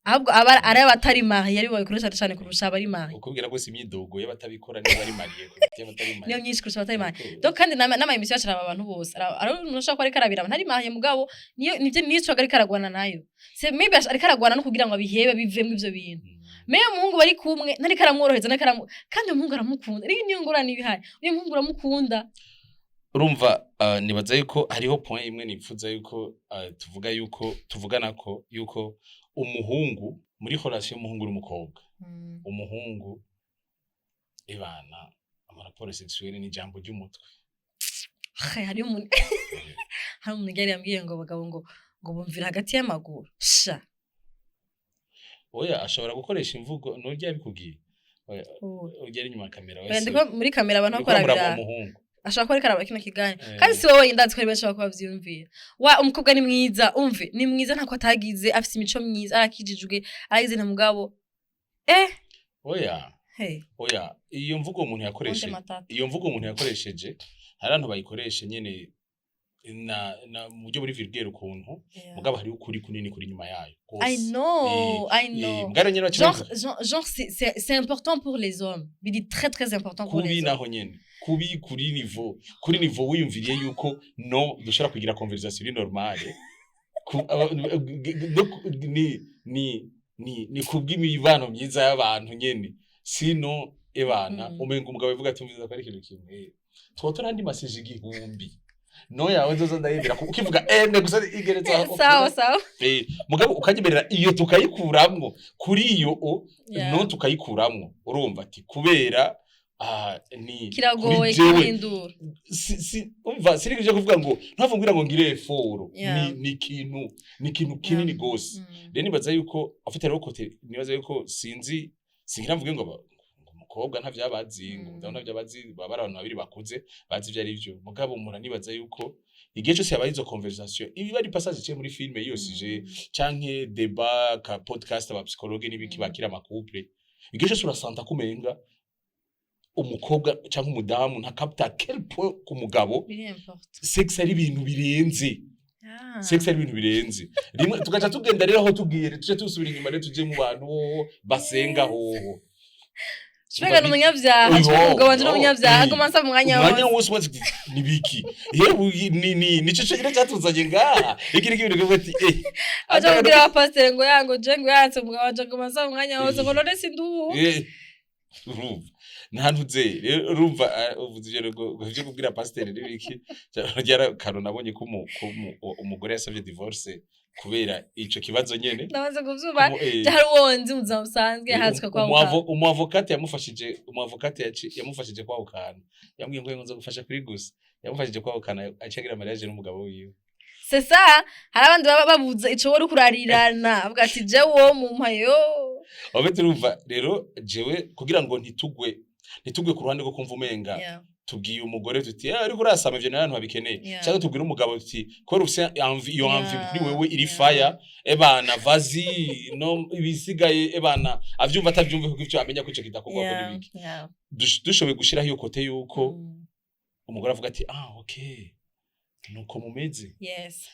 ahubwo aba ari abatari mariés aribo babikoresha cane kurusha abari mariés. Ukubwira rwose imyidogo y'abatabikora niba ari mariés kuruta y'abatari Niyo mariye. myinshi kurusha abatari mariés. Donc kandi n'ama émission yacu araba abantu bose. Ari umuntu ashobora kuba ariko arabiraba ntari marié, mugabo niyo nivyo nico ariko aragwana nayo, c'est maybe ariko aragwana no kugira ngo abihebe, bivemwo ivyo bintu. Mais umuhungu bari kumwe ntariko aramworohereza, ntariko kandi umuhungu aramukunda. Rero niyo ngorane ibihari, uyu muhungu uramukunda. Urumva nibaza yuko hariho point imwe nipfuza yuko tuvuga, yuko tuvugana ko yuko umuhungu muri relation y'umuhungu n'umukobwa, umuhungu ibana ama rapports sexuels ni ijambo ry'umutwe. Hari umuntu yari yambwiye ngo abagabo ngo bumvira hagati y'amaguru sha. Oya, ashobora gukoresha imvugo nurya yabikubwiye. Oya, ujya ari inyuma ya kamera Oya, wese. Ndiko muri kamera abantu Uriko bakora muraba bira umuhungu. Ashobora kuba ariko araba kino kiganiro. Kandi si wowe, ndazi ko ari benshi bashobora kuba bavyiyumvira. Wa umukobwa ni mwiza, umve, ni mwiza, ntako atagize, afise imico myiza, arakijijwe, aragize na mugabo Oya. Hey. Oya, iyo mvugo umuntu yakoresheje Onde matata. iyo mvugo umuntu yakoresheje, hari abantu bayikoreshe nyene na mu buryo buri vulgaire ukuntu. Mugabo hariho ukuri kunini kuri nyuma yayo. I Rwose. know, I know. Mugabo nyene baca Genre, c'est important pour les hommes. Biri très très important pour kubi les hommes. Naho nyene kubi kuri niveau wiyumviriye yuko no dushobora kugira conversation iri normale no ni kubw'imibano myiza y'abantu nyene, sino ebana umenga umugabo avuga ati umviza ko ari ikintu kimwe twotora andi maseje 1000. No yawe nzoza ndayemera kuko ukivuga N gusa igeretse aho. Sawa sawa. Mugabo ukanyemerera iyo tukayikuramwo kuri iyo o Yeah. no tukayikuramwo, urumva ati kubera ni Kiragoye kuri jewe guhindura. Si umva sirikije kuvuga ngo ntavugira ngo ngire effort. Ni ikintu kinini gose. Rero nibaza yuko afite rero côté, nibaza yuko sinzi, singira mvuge ngo ngo umukobwa ntavyabazi, ngo umudamu ntavyabazi, baba ari abantu babiri bakuze bazi ivyo ari vyo. Mugabo umuntu nibaza yuko igihe cyose yabaye izo conversation, ibi ari passage iciye muri film y'iyo sujet canke débat ka podcast, aba psychologue n'ibiki bakira ama couple, igihe cyose urasanta kumenga umukobwa canke umudamu nta capta quel point ku mugabo Biri important. sex ari ibintu birenze. Sex ari ibintu birenze. Rimwe tugaca tugenda rero aho tugiye, tuje tusubira inyuma rero, tuje mu bantu hoho basenga hoho. Shobora n'umunyabyaha. Oyo, Shobora umugabo wanje no, n'umunyabyaha, aguma ansaba umwanya umwanya wose. wose umaze nibiki yewe ni nico cyo cyatuzanye ngaha iki ni ibintu kuvuga ati Aja kubwira abapasiteri ngo yango je ngo yanse umugabo wanje aguma ansaba umwanya wose, ngo none sinduhu. Urumva ntantuze rero, urumva uvuze ivyo ngo ivyo kubwira pasiteri n'ibiki ryara karo, nabonye ko umugore yasavye divorce kubera ico kibazo nyene. Ndamaze kuvyumva. Hari uwo nzi mu buzima busanzwe yahatswe kwa Umuavokate yamufashije, umuavokate yamufashije kwahukana, yambwiye ngo nzo gufasha kuri gusa, yamufashije kwahukana, acagira mariage n'umugabo wiwe. C'est ça, hari abandi baba babuze ico wari kurarirana, avuga ati jewe mumpayo. Aho turumva rero jewe kugira ngo ntitugwe ku ruhande rwo kumva umenga tubwiye umugore tuti: "Eh, ariko urasama, ivyo n'abantu babikeneye," cyangwa tubwire umugabo tuti: "Kubera ufise envie, iyo envie kuri wewe iri fire, ebana vazi no ibisigaye, ebana avyumva atavyumve, kuko ivyo amenya ko ico kidakorwa ko n'ibiki." Dushoboye gushiraho iyo côté yuko umugore avuga ati: "Ah, okay, nuko mumeze."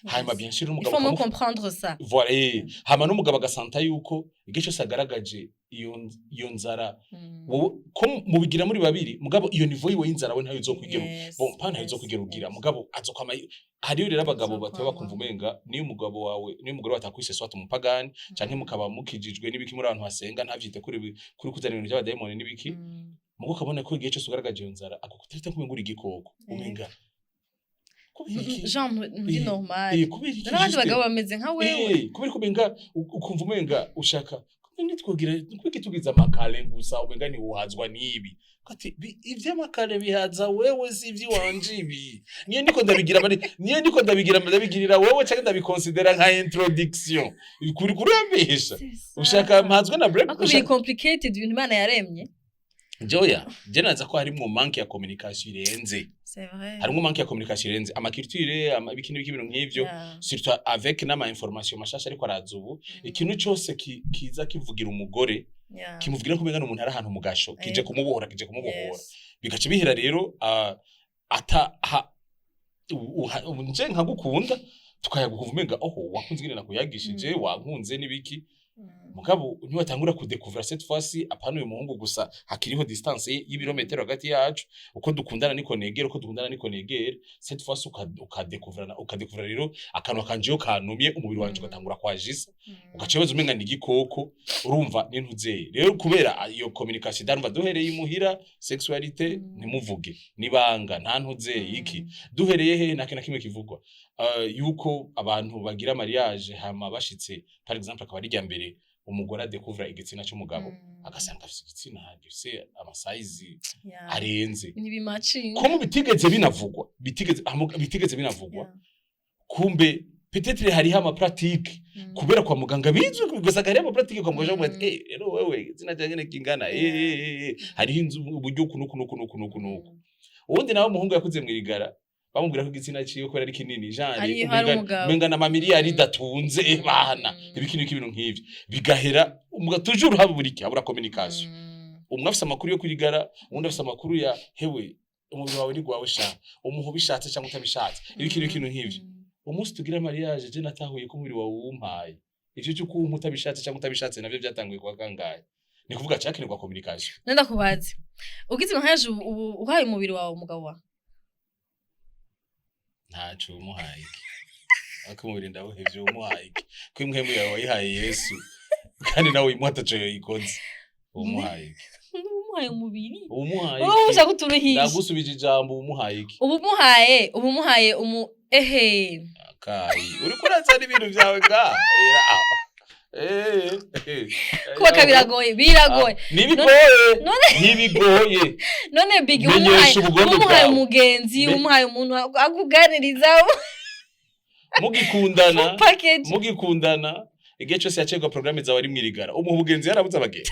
Hanyuma bien sûr Il n'umugabo faut me comprendre ça. Voilà, hama n'umugabo agasanta yuko igihe cyose agaragaje iyo nzara, wowe ko mubigira muri babiri, mugabo iyo niveau yiwe y'inzara we ntayo uzokwigera bon pa ntayo uzokwigera ugira, mugabo azokwama hariyo. Rero abagabo bataba bakumva umenga niyo umugabo wawe, niyo umugore watakwise soit umupagani canke mukaba mukijijwe n'ibiki, muri abantu basenga, ntavyite kuri kuzana ibintu by'abadayimoni n'ibiki, mugo ukabona ko igihe cyose ugaragaje iyo nzara akukutarita kumenga uri igikoko, umenga kubera iki? Genre nturi normal. Kubera iki? N'abandi Juste bagabo bameze nka wewe. Kubera ko umenga ukumva umenga ushaka nitwogira kuko tugize amakale gusa, umenga ni uhazwa n'ibi. Ati ivy'amakale bihaza wewe, si ivy'iwanje ibi. Niyo ndiko ndabigira niyo ndiko ndabigira, ndabigirira wewe canke ndabikonsidera nka introduction kuri kurambesha. C'est ça. Ushaka mpazwe na break. Ariko biri complicated, ibintu Imana yaremye. Joya je naza ko harimwo manque ya communication irenze. C'est vrai. Harimwo manque ya communication irenze, ama culture, ibiki n'ibiki, ibintu nk'ivyo, surtout avec n'ama information mashasha ariko araza ubu. Ikintu cyose kiza kivugira umugore, kimuvugira ko umenga umuntu ari ahantu mu gasho, kije kumubohora, kije kumubohora. Bigaca bihera rero ata ha nje nkagukunda, tukayagukumva umenga oho wakunze ingene nakuyagishije, wankunze n'ibiki. Mugabo niwatangura kudekuvura cette fois-ci, apana uyu muhungu gusa, hakiriho distance y'ibirometero hagati yacu, uko dukundana niko negera, uko dukundana niko negera, cette fois ukadekuvura, ukadekuvura rero akantu kanjeyo kanumye umubiri wanje, ugatangura kwajisa, ugaca wibaza umenga ni igikoko. Urumva n'intuzeye rero kubera iyo communication idarumva, duhereye imuhira sexualité ntimuvuge nibanga nta ntuzeye iki, duhereye he, nta kintu na kimwe kivugwa. Yuko abantu bagira mariage, hama bashitse par exemple akaba ari irya mbere umugore adekuvura igitsina c'umugabo, agasanga afise igitsina gifise ama size arenze, ntibimacinga. Ko mu bitigeze binavugwa, bitigeze binavugwa. Kumbe peut-être hariho ama pratique kubera kwa muganga bizwi, ugasanga hariho ama pratique kwa muganga mm. Eh, rero wewe igitsina cyanjye nyene kingana, hariho inzu uburyo uku nuku nuku nuku nuku nuku. Ubundi nawe umuhungu yakuze mwirigara, bamubwira ko igitsina ciwe kubera ari kinini genre Ari hari umugabo. Umenga na mamiliyari datunze, bana ibiki n'ibiki, ibintu nk'ivyo bigahera toujours haba buri habura communication. Umwe afise amakuru yo kurigara, uwundi afise amakuru ya hewe, umubiri wawe ni gwawe sha, umuha ubishatse cyangwa utabishatse, ibiki n'ibiki nk'ivyo. Umunsi tugira mariage je natahuye ko umubiri wawe wumpaye, ivyo cyo kuwumpa utabishatse cyangwa utabishatse navyo byatanguye kuwa kangahe? Ni kuvuga cyakenerwa communication. Nenda kubaze, ugize mariage ubu uhaye umubiri wawe umugabo wawe? Ntaco umuhaye iki? Ariko umubiri ndawuhevye, umuhaye iki ko impwemu yawe wayihaye Yesu, kandi nawe uyimuha ataco yoyikoze, umuhaye iki? Umuhaye umubiri. Umuhaye Wowe iki? ushaka kuturuhisha. Ndagusubije ijambo, umuhaye iki? Ubu umuhaye umu ehe. Kayi, uriko urazana ibintu vyawe nga era Kubaka biragoye, biragoye. Ntibigoye. None- Ntibigoye. None big Menyesha umuhaye ubugombe umuhaye bwawe. umugenzi, umuhaye umuntu akuganiriza. Mugikundana, Package. mugikundana, igihe cyose yacerwa programme zawe ari mwirigara, umuha ubugenzi yarabuze abagenzi,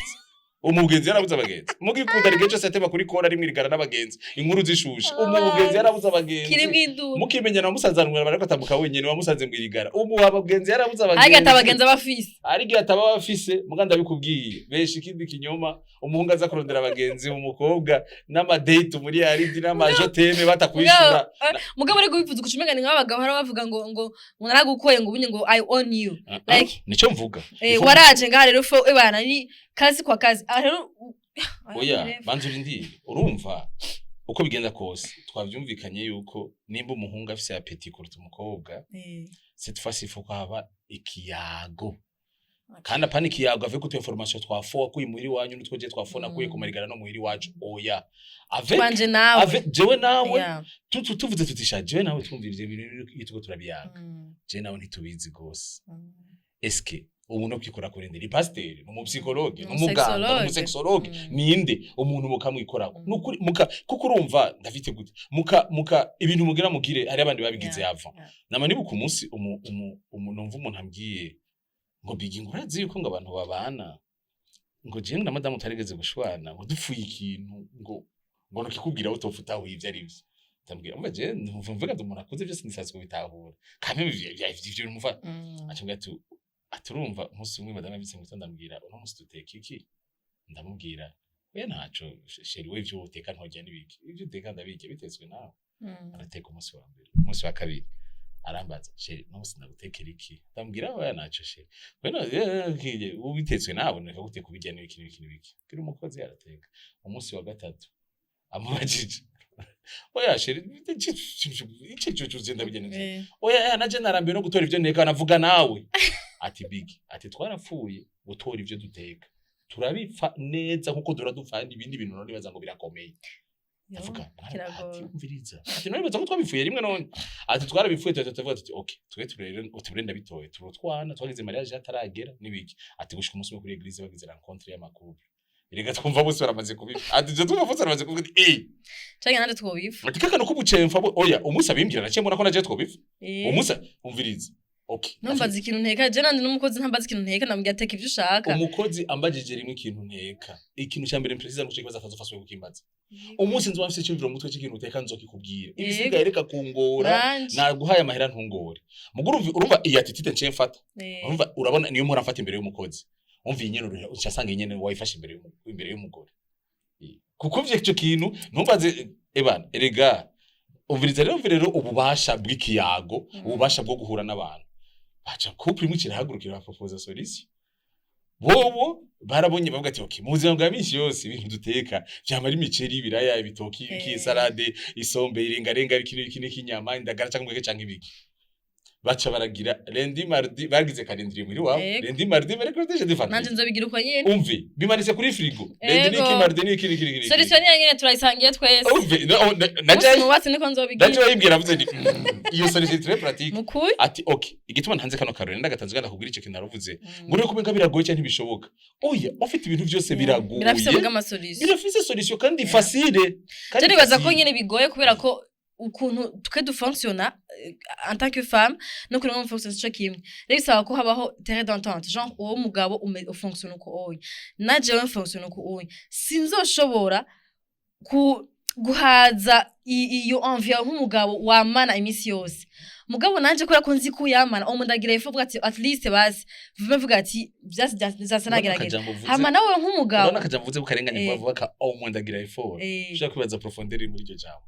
umuha ubugenzi yarabuze abagenzi. Mugikundana, igihe cyose yatema kuri kora ari mwirigara n'abagenzi, inkuru zishushe, umuha ubugenzi yarabuze abagenzi. Kiri mw'induru. Mukimenyana, wamusanze ahantu bariko atambuka wenyene, wamusanze mwirigara, umuha abagenzi yarabuze Ariko abagenzi. ata abagenzi aba afise. Ari igihe ataba abafise, muga ndabikubwiye, benshi ikindi kinyoma, umuhungu aza kurondera abagenzi umukobwa n'ama date muri yaridi n'ama je t'aime batakwishura. Mugabo ariko bivuze uko umenga ni nk'abagabo hari abavuga ngo naragukoye, ngo ubunye ngo I own you. Like Nico mvuga. Waraje ngaha rero fo ebana ni kazi kwa kazi. Ah, rero Oya, banza urindire. Urumva uko bigenda kose twavyumvikanye yuko nimba umuhungu afise appétit kuruta umukobwa, cette fois il faut ko haba ikiyago, kandi apana ikiyago avec utu information twafo wakuye muhiri wanyu n'utwo je twafo nakuye ku marigara no muhiri wacu, oya, avec Twanje nawe. avec jewe nawe tuvuze tutisha jewe nawe, twumvira ivyo bintu iyo turiko turabiyaga, jewe nawe ntitubizi gose. Eske ubu no kwikora kuri nde? Ni pasiteri, ni umu psychologue, ni umuganga, ni Umu sexologue. umu sexologue, ninde umuntu mukamwikorako? Nukuri muka, kuko urumva ndafite gute muka ibintu mugira mugire, hari abandi babigize avant. Nama nibuka umunsi umu numva umuntu ambwiye ngo bigi, ngo urazi yuko ngo abantu babana, ngo jewe na madamu tutarigeze gushwana, ngo dupfuye ikintu, ngo nukikubwira utopfa utahuye ivyo ari vyo. Ndambwira, umva, je numva mvuga ngo umuntu akuze byose nisanzwe kubitahura kamwe ivyo bintu muva. Acambwira ati aturumva umunsi umwe madamu yavyutse mu gitondo, ndambwira uno munsi duteka iki? Ndamubwira we ntaco chéri, we ivyo uteka ntorya n'ibiki, ivyo uteka ndabirya bitetswe nawe. Arateka umunsi wa mbere, umunsi wa kabiri arambaza, chéri, uno munsi ndagutekera iki? Ndamubwira oya ntaco chéri, we no ubu bitetswe nawe neka gute kubirya n'ibiki n'ibiki n'ibiki. Bwira umukozi arateka. Umunsi wa gatatu amubajije, oya chéri, iki cyo cyuzuye ndabirya neza. Oya ya naje narambiwe no gutora ivyo nteka, navuga nawe ati big ati twarapfuye gutora ivyo duteka, turabipfa neza nkuko duhora dupfa ibindi bintu, none nibaza ngo birakomeye. Ndavuga Kiragora. Ati umviriza, ati none nibaza ko twabipfuye rimwe, none ati twarabipfuye, tuhita tuvuga tuti okay, twe turere utubure ndabitoye turotwana twagize mariage hataragera nibiki. Ati gushika umunsi umwe kuri église bagize rencontre y'ama couple, erega twumva bose baramaze kubipfa, ati je twumva bose baramaze kuvuga ati eh. Canke nande twobipfa. Ati kakano kubucemfa oya, umunsi abimbwira naciye mbona ko naje twobipfa. Umunsi umviriza, okay. Ntumbaze ikintu nteka, je nandi n'umukozi ntambaze ikintu nteka, ndamubwira teka ivyo ushaka. Umukozi ambajije rimwe ikintu nteka, ikintu cya mbere mprecisa nuko ikibazo atazofaswe kukimbaza. Umunsi nzoba mfise icyumviro mu mutwe cy'ikintu uteka nzokikubwira, ibisigaye reka kungora. Nanje. Naguhaye amahera ntungore. Mugo urumva iyi attitude nciye mfata, urumva urabona niyo mpora mfata imbere y'umukozi. Umva iyi nyene uca asanga iyi nyene wayifashe imbere y'umugore. Kuko ivyo ico kintu ntumbaze ebana erega umviriza rero, umva rero ububasha bw'ikiyago, ububasha bwo guhura n'abantu baca couple imwe kirahagurukira baproposa solution. Bobo barabonye bavuga ati okay, mu buzima bwa minsi yose ibintu duteka vyama ari imiceri, ibiraya, ibitoki, iki, salade, isombe, irengarenga, ibiki n'ibiki n'ikinyama, indagara canke umweke canke ibiki. Baca baragira lundi, mardi, bagize calendrier muri wabo. Lundi, mardi, mercredi, jeudi, Nanje vendredi. nzobigira uko nyene. Umve, bimanitse kuri frigo, lundi niki, mardi niki, niki, niki, niki. Solution ni nyene turayisangiye twese. Umve no, na Umunsi naje mubatse niko nzobigira. naje bayimbwira avuze ni iyo solution très pratique. Mukuri. Ati okay, igituma ntanze kano karore ndagatanze kandi akubwira ico kintu naravuze ngo urebe kumenga biragoye cyangwa ntibishoboka. Oya, ufite ibintu byose biragoye. Birafise muga ama solution. Birafise solution kandi facile, kandi Je nibaza ko facile. nyene bigoye kubera ko ukuntu twe dufonctionna en tant que femme no kuri mwe fonctionne sico kimwe. Rero bisaba ko habaho terrain d'entente, genre uwo mugabo ufonctionne uko oya, na jewe mfonctionne uko oya, sinzoshobora ku guhaza iyo envie yawe nk'umugabo wamana iminsi yose. Mugabo nanje kubera ko nzi ko uyamana uwo ndagira ifu avuga ati at least basi vuba mvuga ati vyasi vyasa Urabona nagerageje. akajambo uvuze- Hama nawe nk'umugabo urabona akajambo uvuze kukarenganya vuba vuba ka oh mwendagira effort. Ushaka kwibaza profondeur iri muri iryo jambo.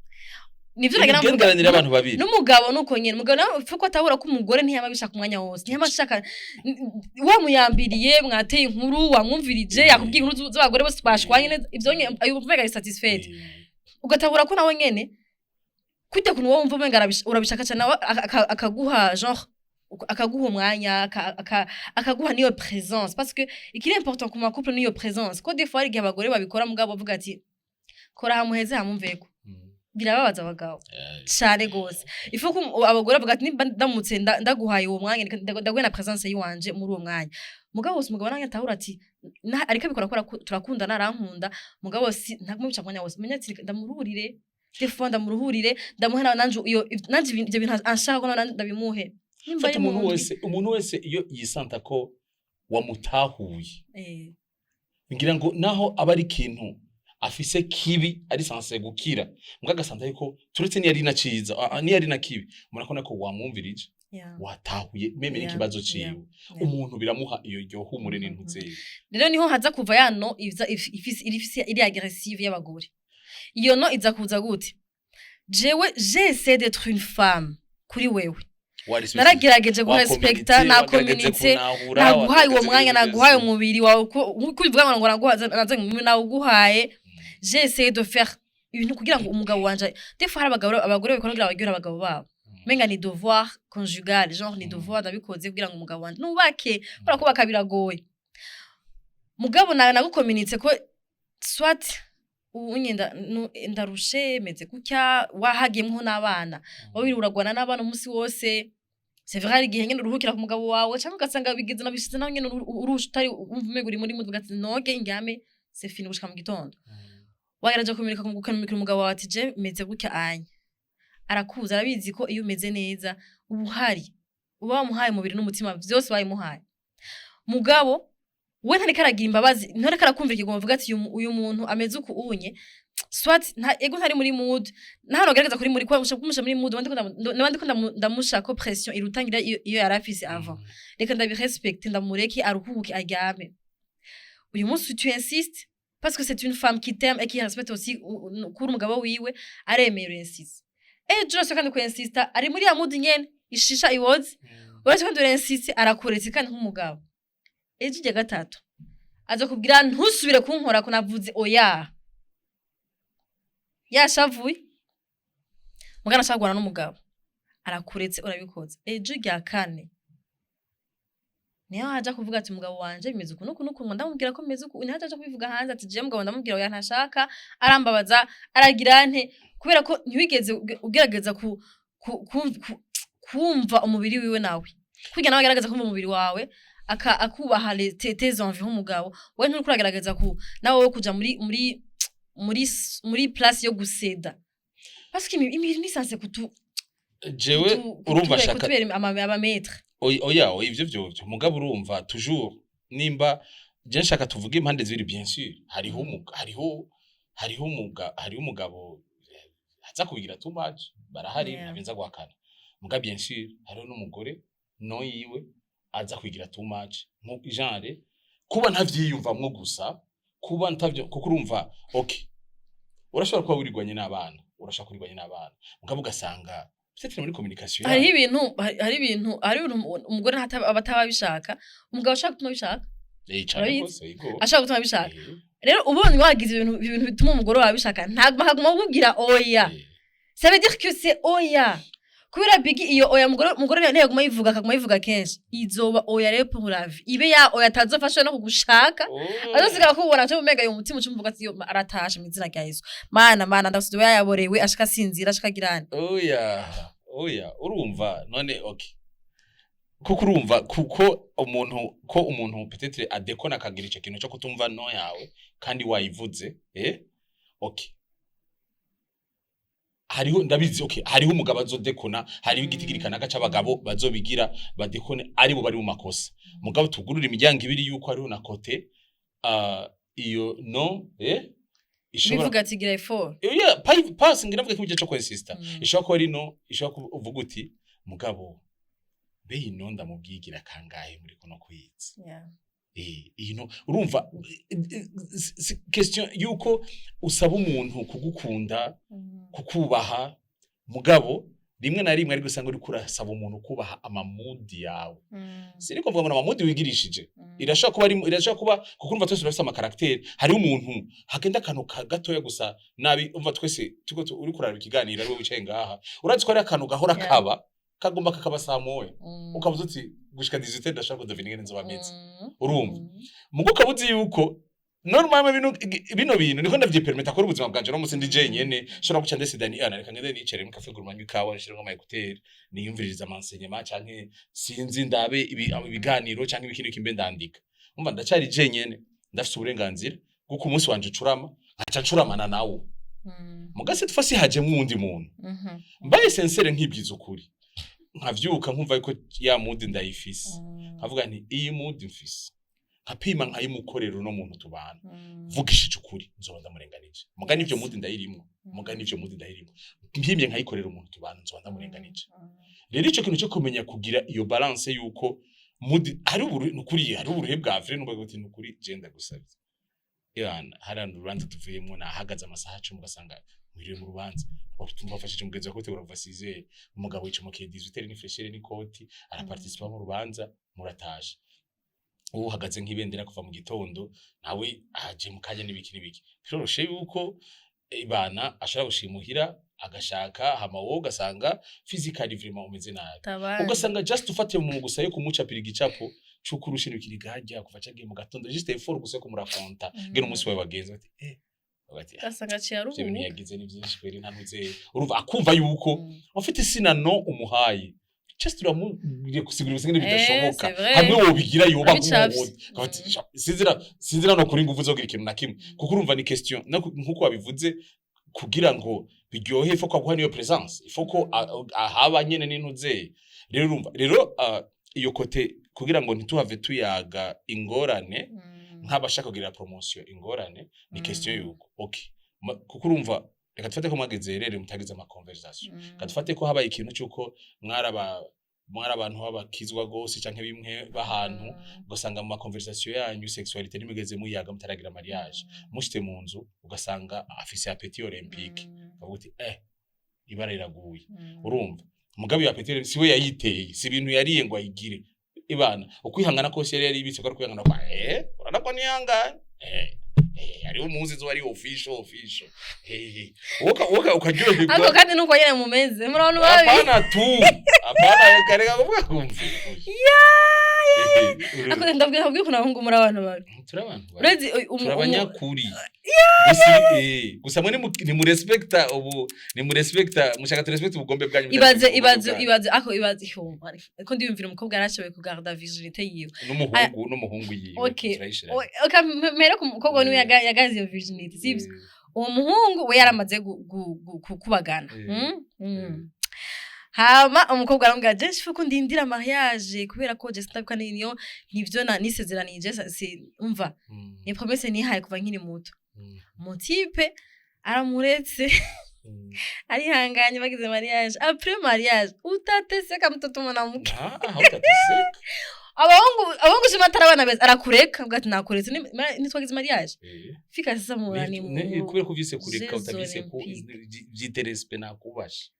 Nivyo nagira mvuga. Imigenderanire y'abantu babiri. N'umugabo nuko nyene, umugabo nawe upfa ko atahura ko umugore ntiyama abishaka umwanya wose, ntiyama ashaka wamuyambiriye, mwateye inkuru, wamwumvirije, yakubwiye inkuru z'abagore bose twashwanye neza, ivyo nyene yumva umenga ari satisfait. Ugatahura ko nawe nyene kujya kuntu wowe wumva umenga urabishaka cane, nawe akaguha genre Akaguha umwanya, akaguha niyo présence, parce que ikiri important ku ma couple niyo présence, ko des fois hari igihe abagore babikora, mugabo bavuga ati: "Kora hamuheze, hamumveko." Birababaza abagabo cane gose. Il faut ko abagore bavuga ati: "Nimba ndamutse ndaguhaye uwo mwanya, reka ndaguhe na présence yiwanje muri uwo mwanya." Mugabo wose umugabo nange atahura ati ariko abikora kubera ko turakundana, arankunda. Mugabo si ntaguma bica umwanya wose. Menya ati: "Reka ndamuruhurire, des fois ndamuruhurire, ndamuhe nanje iyo nanje ibyo bintu anshaka ko nanje ndabimuhe." Nimba Fata ari mu umuntu ndwi. wese, umuntu wese iyo yisanta ko wamutahuye, ngira ngo naho aba ari ikintu afise kibi ari censé gukira, mbwa agasanta yuko turetse niyo ari na ciza, niyo ari na kibi, murakona ko wamwumvirije, watahuye même n'ikibazo ciwe, umuntu biramuha iyo iryo humure n'intuzeye. Rero niho haza kuva ya non iza ifise ifise iri agressive y'abagore. Iyo non iza kuza gute? Jewe j'essaie d'être une femme kuri wewe, naragerageje gurespekta, nakomunitse, naguhaye uwo mwanya, naguhaye umubiri wawe, uko ubivuga ngo naguhaye, nazanye nawuguhaye. J'ai essayé de faire ibintu kugira ngo umugabo wanje. Des fois hari abagabo, abagore babikora kugira baryohere abagabo babo, menga ni devoir conjugal, genre ni devoir, ndabikoze kugira ngo umugabo wanje nubake, kubera kubaka biragoye. Mugabo nawe nagukominitse ko soit unye ndarushe, meze gutya, wahagiyemwo n'abana, wowe uragwana n'abana umunsi wose. C'est vrai, hari igihe nyene uruhukira ku mugabo wawe, cyangwa ugasanga bigeze nabishize nawe nyene urusha, utari wumva umengo uri muri mood, ati: "Noge ndyame, c'est fini gushika mu gitondo." Wagerageje kumirika, gukamikira umugabo wawe ati: "Je meze gutya anya." Arakuza, arabizi ko iyo umeze neza uba uhari, uba wamuhaye umubiri n'umutima vyose wabimuhaye. Mugabo we ntariko aragira imbabazi, ntariko arakumva ikigongo, avuga ati: "Uyu muntu ameze uku unye, soit nta ego ntari muri mood." Nta agerageza kuri muri kumusha kumusha muri mood, ndiko ndamushako pression irutangira iyo yari afise avant. Reka ndabirespecte, ndamureke aruhuke, aryame. Uyu munsi tu insistes parce que c'est une femme qui t'aime et qui respecte aussi kuri umugabo wiwe, aremera, insiste. Ejo uretse kandi kuinsista, ari muri ya mood nyene ishisha iwoze, uretse kandi urinsiste, arakuretse kandi nk'umugabo. Ejo irya gatatu aza kubwira: "Ntusubire kunkora ko navuze oya." Yashavuye mugana, ashaka guhana n'umugabo, arakuretse, urabikoze. Ejo rya kane niyo haja kuvuga ati: "Umugabo wanje bimeze uku nuku nuku, ngo ndamubwira ko bimeze uku." Niho haja kubivuga hanze ati: "Jewe mugabo ndamubwira oya, ntashaka, arambabaza, aragira nte." Kubera ko ntiwigeze ugerageza kumva umubiri wiwe, nawe kurya nawe agerageza kumva umubiri wawe, akubaha tes envies nk'umugabo. Wowe nturiko uragerageza ku nawe wowe kuja muri place yo guseda, parce que imibiri ni censé kutu Jewe urumva shaka kutubera aba maître. Oya, ivyo vyovyo, mugabo urumva toujours nimba je nshaka tuvuge impande zibiri, bien sûr hariho umugabo aza kubigira too much, barahari. Ntabinza guhakana, muga bien sûr hariho n'umugore no yiwe aza kwigira too much, nko genre kuba ntavyiyumvamwo gusa, kuba ntavyo, kuko urumva, okay, urashobora kuba wirigwanye n'abana, urashobora kurirwanya n'abana, mugabo ugasanga peut-être muri communication Hariho yanyu. ibintu, hari ibintu umugore aba ataba abishaka, umugabo ashaka gutuma abishaka. Cane. Urabizi? Gose, yego. Ashaka gutuma abishaka. Rero ubonye wagize ibintu bituma umugore wawe abishaka, ntabwo akaguma akubwira oya, ça veut dire que c'est oya. Kubera bigi iyo oya umugore ntiyaguma yivuga, akaguma yivuga kenshi, izoba oya. Rero pour la vie ibe ya oya, atazofasha no kugushaka. Azosigara kubona cyo umenga uyu mutima ucumuvuga ati: "Yo, aratashe mu izina rya Yesu. Mana, Mana, ndasubiye yaborewe, ashaka sinzira, ashaka girane." Oya, urumva none, okay, kuko urumva kuko umuntu, ko umuntu peut-être adekona, akagira ico kintu cyo kutumva non yawe kandi wayivuze, okay, hariho, ndabizi, okay, hariho umugabo azodekona, hariho igitigiri kanaka c'abagabo bazobigira badekone, aribo bari mu makosa. Mugabo tugurura imiryango ibiri yuko hariho na côté iyo non ishobora Bivuga ati: "Gira effort." Yeah, pass ngira mvuge ko ibyo cyo kwensista ishobora kuba ari non, ishobora kuba uvuga uti: "Mugabo mbe iyi non ndamubwigira kangahe muri kuno kwezi?" Iyi non, urumva, question yuko usaba umuntu kugukunda, kukubaha, mugabo rimwe na rimwe ariko usanga uriko urasaba umuntu kubaha ama mood yawe. Siniko mvuga ngo ni ama mood wigirishije. Irashobora kuba irashobora kuba, kuko urumva twese turafise ama caractère. Hariho umuntu hagenda akantu gatoya gusa nabi. Umva, twese turiko uriko uraraba ikiganiro, ariwe wicaye ngaha, urazi ko hari akantu gahora kaba Kagomba kakaba saa 1, ukavuze uti gushika 18 ndashaka kudovina ingene nzoba meze. Urumva, mugo ukaba uzi yuko normalement bino bintu niko ndavyipermetta kuri ubuzima bwanje. No musi ndi jenyene, nshobora guca ndesida ni ana reka ngende nicare mu café gourmand, nywe ikawa, nshiremo ama écouteurs, niyumviririza ama enseignement, canke sinzi, ndabe ibiganiro canke ibiki n'ibiki, mbe ndandika. Umva, ndacari jenyene, ndafise uburenganzira bw'uko umunsi wanje ucurama, nkaca ncuramana nawo. Muga cette fois hajemwo uwundi muntu, mbaye sincère, nkibwiza ukuri, nkavyuka nkumva yuko ya mood ndayifise, nkavuga nti iyi mood mfise, nkapima nkayimukorera uno muntu tubana, vugishije ukuri nzoba ndamurenganije. Muga nivyo mood ndayirimwo, muga nivyo mood ndayirimwo, mpimye nkayikorera umuntu tubana, nzoba ndamurenganije. Rero ico kintu cyo kumenya kugira iyo balance yuko mood hari uburu, nukuri hari uburuhe bwa vrai, nubwo uti nukuri je ndagusabye yana, hari ahantu urubanza tuvuyemwo nahagaze amasaha 10, ugasanga mwiriwe mu rubanza, wafashije umugenzi wawe kubitegura kuva 6h, umugabo yicomokeye 18h ni fraîcheur n'ikoti, araparticipa mu rubanza, muratashe. Ubu uhagaze nk'ibendera kuva mu gitondo, nawe aje mu kanya n'ibiki n'ibiki. Biroroshe yuko ibana ashobora gushimuhira agashaka, hama wowe ugasanga physically vraiment umeze nabi, Tabani. ugasanga just ufate mu gusa yo kumucapira igicapo c'uko urusha n'ibikiri gajya kuva cagiye mu gatondo, juste effort gusa yo kumurakonta ngene umunsi wawe wagenze, bati bati Ugasanga aciye ivyo bintu aruhuka. yagize ni vyinshi kweri, nta ntuze. Urumva akumva yuko en fait sina no umuhaye, just uramubwiye gusigura ibintu bidashoboka. C'est vrai. Hamwe wobigira yoba Urabicafye. nk'uwundi. Akavuga ati, "Sha, sinzira no kuri nguvu zogira ikintu na kimwe." Kuko urumva ni question nkuko wabivuze, kugira ngo biryohe il faut ko aguha niyo présence, il faut ko ahaba nyene n'intuze. Rero urumva rero iyo côté, kugira ngo ntituhave tuyaga ingorane nk'abashaka kugira promotion, ingorane ni question yuko okay, kuko urumva reka dufate ko mwageze rero mutagize ama conversation, reka dufate ko habaye ikintu cy'uko mwari abantu b'abakizwa gose canke bimwe b'ahantu, ugasanga mu ma conversation yanyu sexualité nimugeze muyaga mutaragira mariage, mushite mu nzu ugasanga afise appétit olympique, ukavuga uti ibara riraguye. Urumva mugabe iyo appétit si we yayiteye, si ibintu yariye ngo ayigire. Ibana ukwihangana kose yari yaribitse ko ari kwihangana kwa urabona ko nihanganye, hariho umunsi izuba ari official woka ukaryoherwa. Ariko kandi nuko nyene mumeze muri abantu babi. Hapana tu, hapana, kareka kuvuga kumve. Ariko ndabwira ukuntu abahungu muri abantu babi. Turi abantu babi. Urezi Turi abanyakuri gusa, gusa mwe nimurespekta ubu, nimurespekta, mushaka turespekta ubugombe bwanyu. Ibaze Mutarespekta ibaze ubugombe bwanyu. Ibaze ako ibaze ihumba ko ndiyumvira umukobwa yarashoboye kugarda virginité yiwe. N'umuhungu yiwe turayishira. Okay, mpere ku mukobwa niwe yagaze iyo virginité, sivyo? Uwo muhungu we yaramaze kubagana. Hama umukobwa aramubwira, je faut ko ndindira mariage kubera ko je sinabika niyo nivyo na nisezeranije si umva, ni promesse nihaye kuva nkiri muto. Mon type aramuretse, arihanganye, bagize mariage. Après mariage utateseka mtoto mwanamke. Ah, hautateseka. Abahungu shima atari abana beza, arakureka avuga ati nakuretse nitwagize mariage. Fika sasa murani. Kubera ko uvise kureka Jeux utavise ko Olympiques. vyite respect. Nakubashe,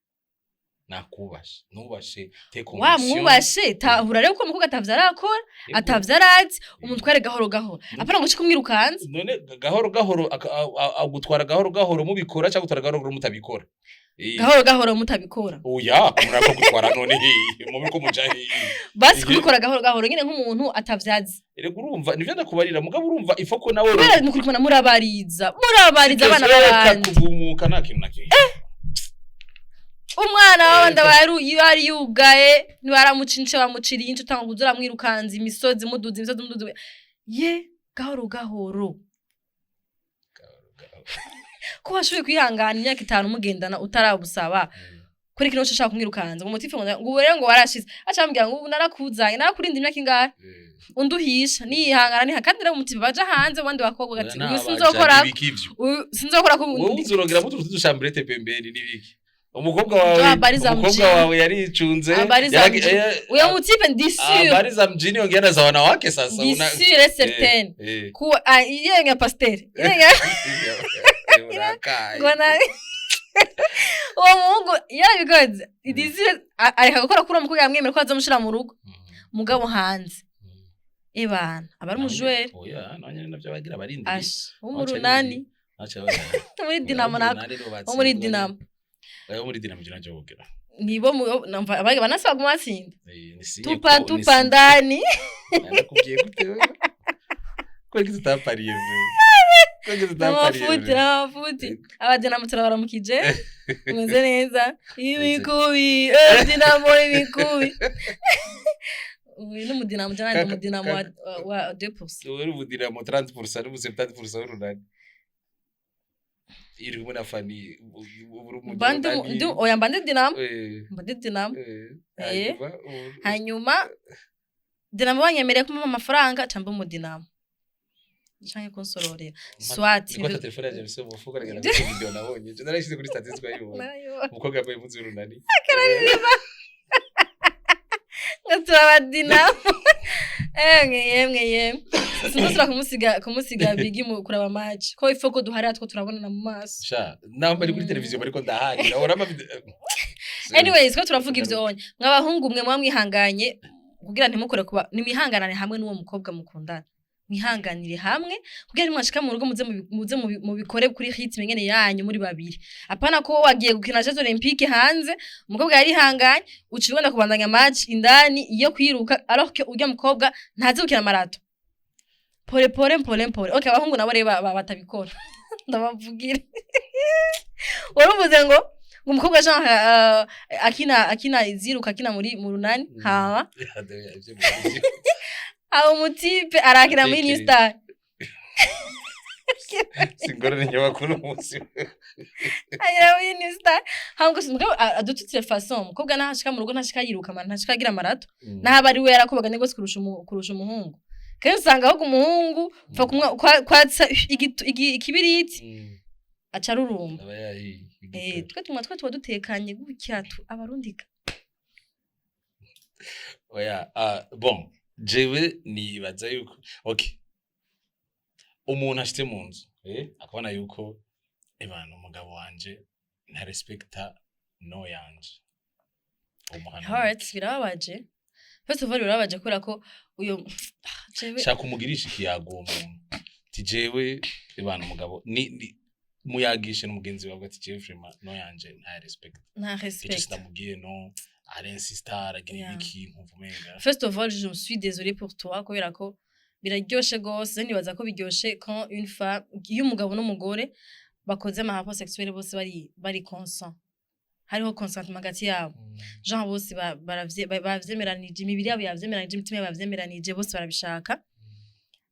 nakubashe, nubashe tes Wa convictions. mwubashe, tahura rero ko umukobwa atavyo arakora, atavyo arazi, umutware gahoro gahoro, apana ngo uce kumwirukanza. None gahoro gahoro agutwara gahoro gahoro mubikora cyangwa gutwara gahoro gahoro mutabikora? Gahoro gahoro mutabikora. Oya, murako gutwara none hehe mubiko muja hehe? Basi kubikora gahoro gahoro nyine nk'umuntu atavyazi. Erega urumva nivyo ndakubarira, mugabo urumva ifo ko nawe Kubera nukuri kubona murabariza abana Reka b'abandi. Kugumuka nta kintu na kimwe. Umwana w'abandi aba yari yugaye, ntibaramuca ince, bamuciriye ince, utanga kuza uramwirukanza imisozi, muduza imisozi, muduza ye gahoro gahoro. Ko washoboye kwihangana imyaka 5 mugendana utarabusaba, kuri kino ushaka kumwirukanza ngo mutife ngo ubu rero ngo warashize, aca ambwira ngo ubu narakuzanye, narakurinda imyaka ingahe, unduhisha nihangana niha, kandi rero umutife baja hanze abandi bakobwa gati uyu sinzokora, uyu sinzokora ko. Wowe uzurongera mutu dushambrete pembeni n'ibiki, umukobwa wawe Habari za umukobwa mjini. wawe yaricunze. Habari za mjini. Uyo mutipe ndi sûr. Habari za mjini, ongea na za wanawake sasa. Ndi sûr et certain ku ah, iye nka pasteur iye nka Urakaye. Ngo na uwo muhungu yarabikoze, ndi sûr areka gukora kuri uwo mukobwa, yamwemera ko azomushira mu rugo, mugabo hanze ebana aba ari umujwere. Oya, nanye navyo bagira barindiriye. Asha wo mu Runani, muri Dinamo, nako wo muri Dinamo. Oya, muri Dinamo ivyo navyo bogira. Nibo banasaba kumatsinda. Ni sinye Tupa ko- ni tupa sinye. ndani. Nakubwiye gute wewe? Kweli tutapariye mwe. Kweli tutapariye. N'amafuti, n'amafuti. Abadinamo turabaramukije, mumeze neza? Imikubi, Dinamo imikubi. Uyu ni umudinamo jana, ndi umudinamo wa 2%. Uri umudinamo 30% n'ubu 70% w'urunani. Iri kumwe na Fani uri Mba oya, mba ndi Dinamo. Mba ndi Dinamo. Hanyuma Hanyuma Dinamo banyemereye kumpa amafaranga, ca mba umudinamo canke kunsororera swat. Niko ta telefone yanjye mfise mu mufuko, reka ndagukora video nabonye. Je narayishyize kuri status, twayibonye. Umukobwa yambaye impuzu y'urunani. Ngo turabadinamo, emwe yemwe yemwe, sinzosubira kumusiga bigi mu kuraba match, ko ifo ko duharira two turabonana mu maso. Sha, naho bari kuri televiziyo bariko ndahari. Nahora ama video. Anyways, ko turavuga ivyo onye, mw'abahungu mwe muba mwihanganye kugira ntimukore kuba, nimwihanganane hamwe n'uwo mukobwa mukundana, mwihanganire hamwe kugira nimwashika mu rugo muze mubikore kuri rythme nyene yanyu muri babiri. Apana ko wagiye gukina Jeux Olympiques hanze, umukobwa yarihanganye, uciye wenda kubandanya match indani iyo kwiruka, alors que urya mukobwa ntazi gukina marathon. Pole pole pole pole. Okay, abahungu nabo rero batabikora, ndabavugira. Waruvuze ngo umukobwa genre akina iziruka, akina muri mu runani, hama abo umu type arakina muri New Star. Singorane nyabakuru umunsi. Akina muri New Star, hama gusa umugabo de toute façon umukobwa ntashika mu rugo, ntashika yiruka, ntashika agira marathon, naho aba ari we yarakubaganye gose kurusha umuhungu. Kenshi usanga ahubwo umuhungu upfa kumwa kwatsa ikibiriti, aca arurumba. Aba yahiye. Twe tuba dutekanye gutya tu abarundika. Oya, ah, bon, jewe nibaza yuko, okay, umuntu ashitse mu nzu, akabona yuko ebana umugabo wanje ntarespekta no yanje, umuhana. Hearts birababaje. First of all birababaje kubera ko uyo jewe Shaka umugirisha ikiyago uwo muntu, ti jewe ebana umugabo ni muyagishe n'umugenzi wawe ati jewe vraiment no yanje nta respect. Nta Icyo respect. Sinamubwiye no arinsista, aragira ibiki, nkumva umenga. First of all, je suis désolée pour toi, kubera ko biraryoshe gose. Nibaza ko biryoshe quand une femme, iyo umugabo n'umugore bakoze ama rapports sexuels, bose bari consent, hariho consentement hagati yabo, genre bose bavyemeranije, imibiri yabo yavyemeranije, imitima yabo yavyemeranije, bose barabishaka,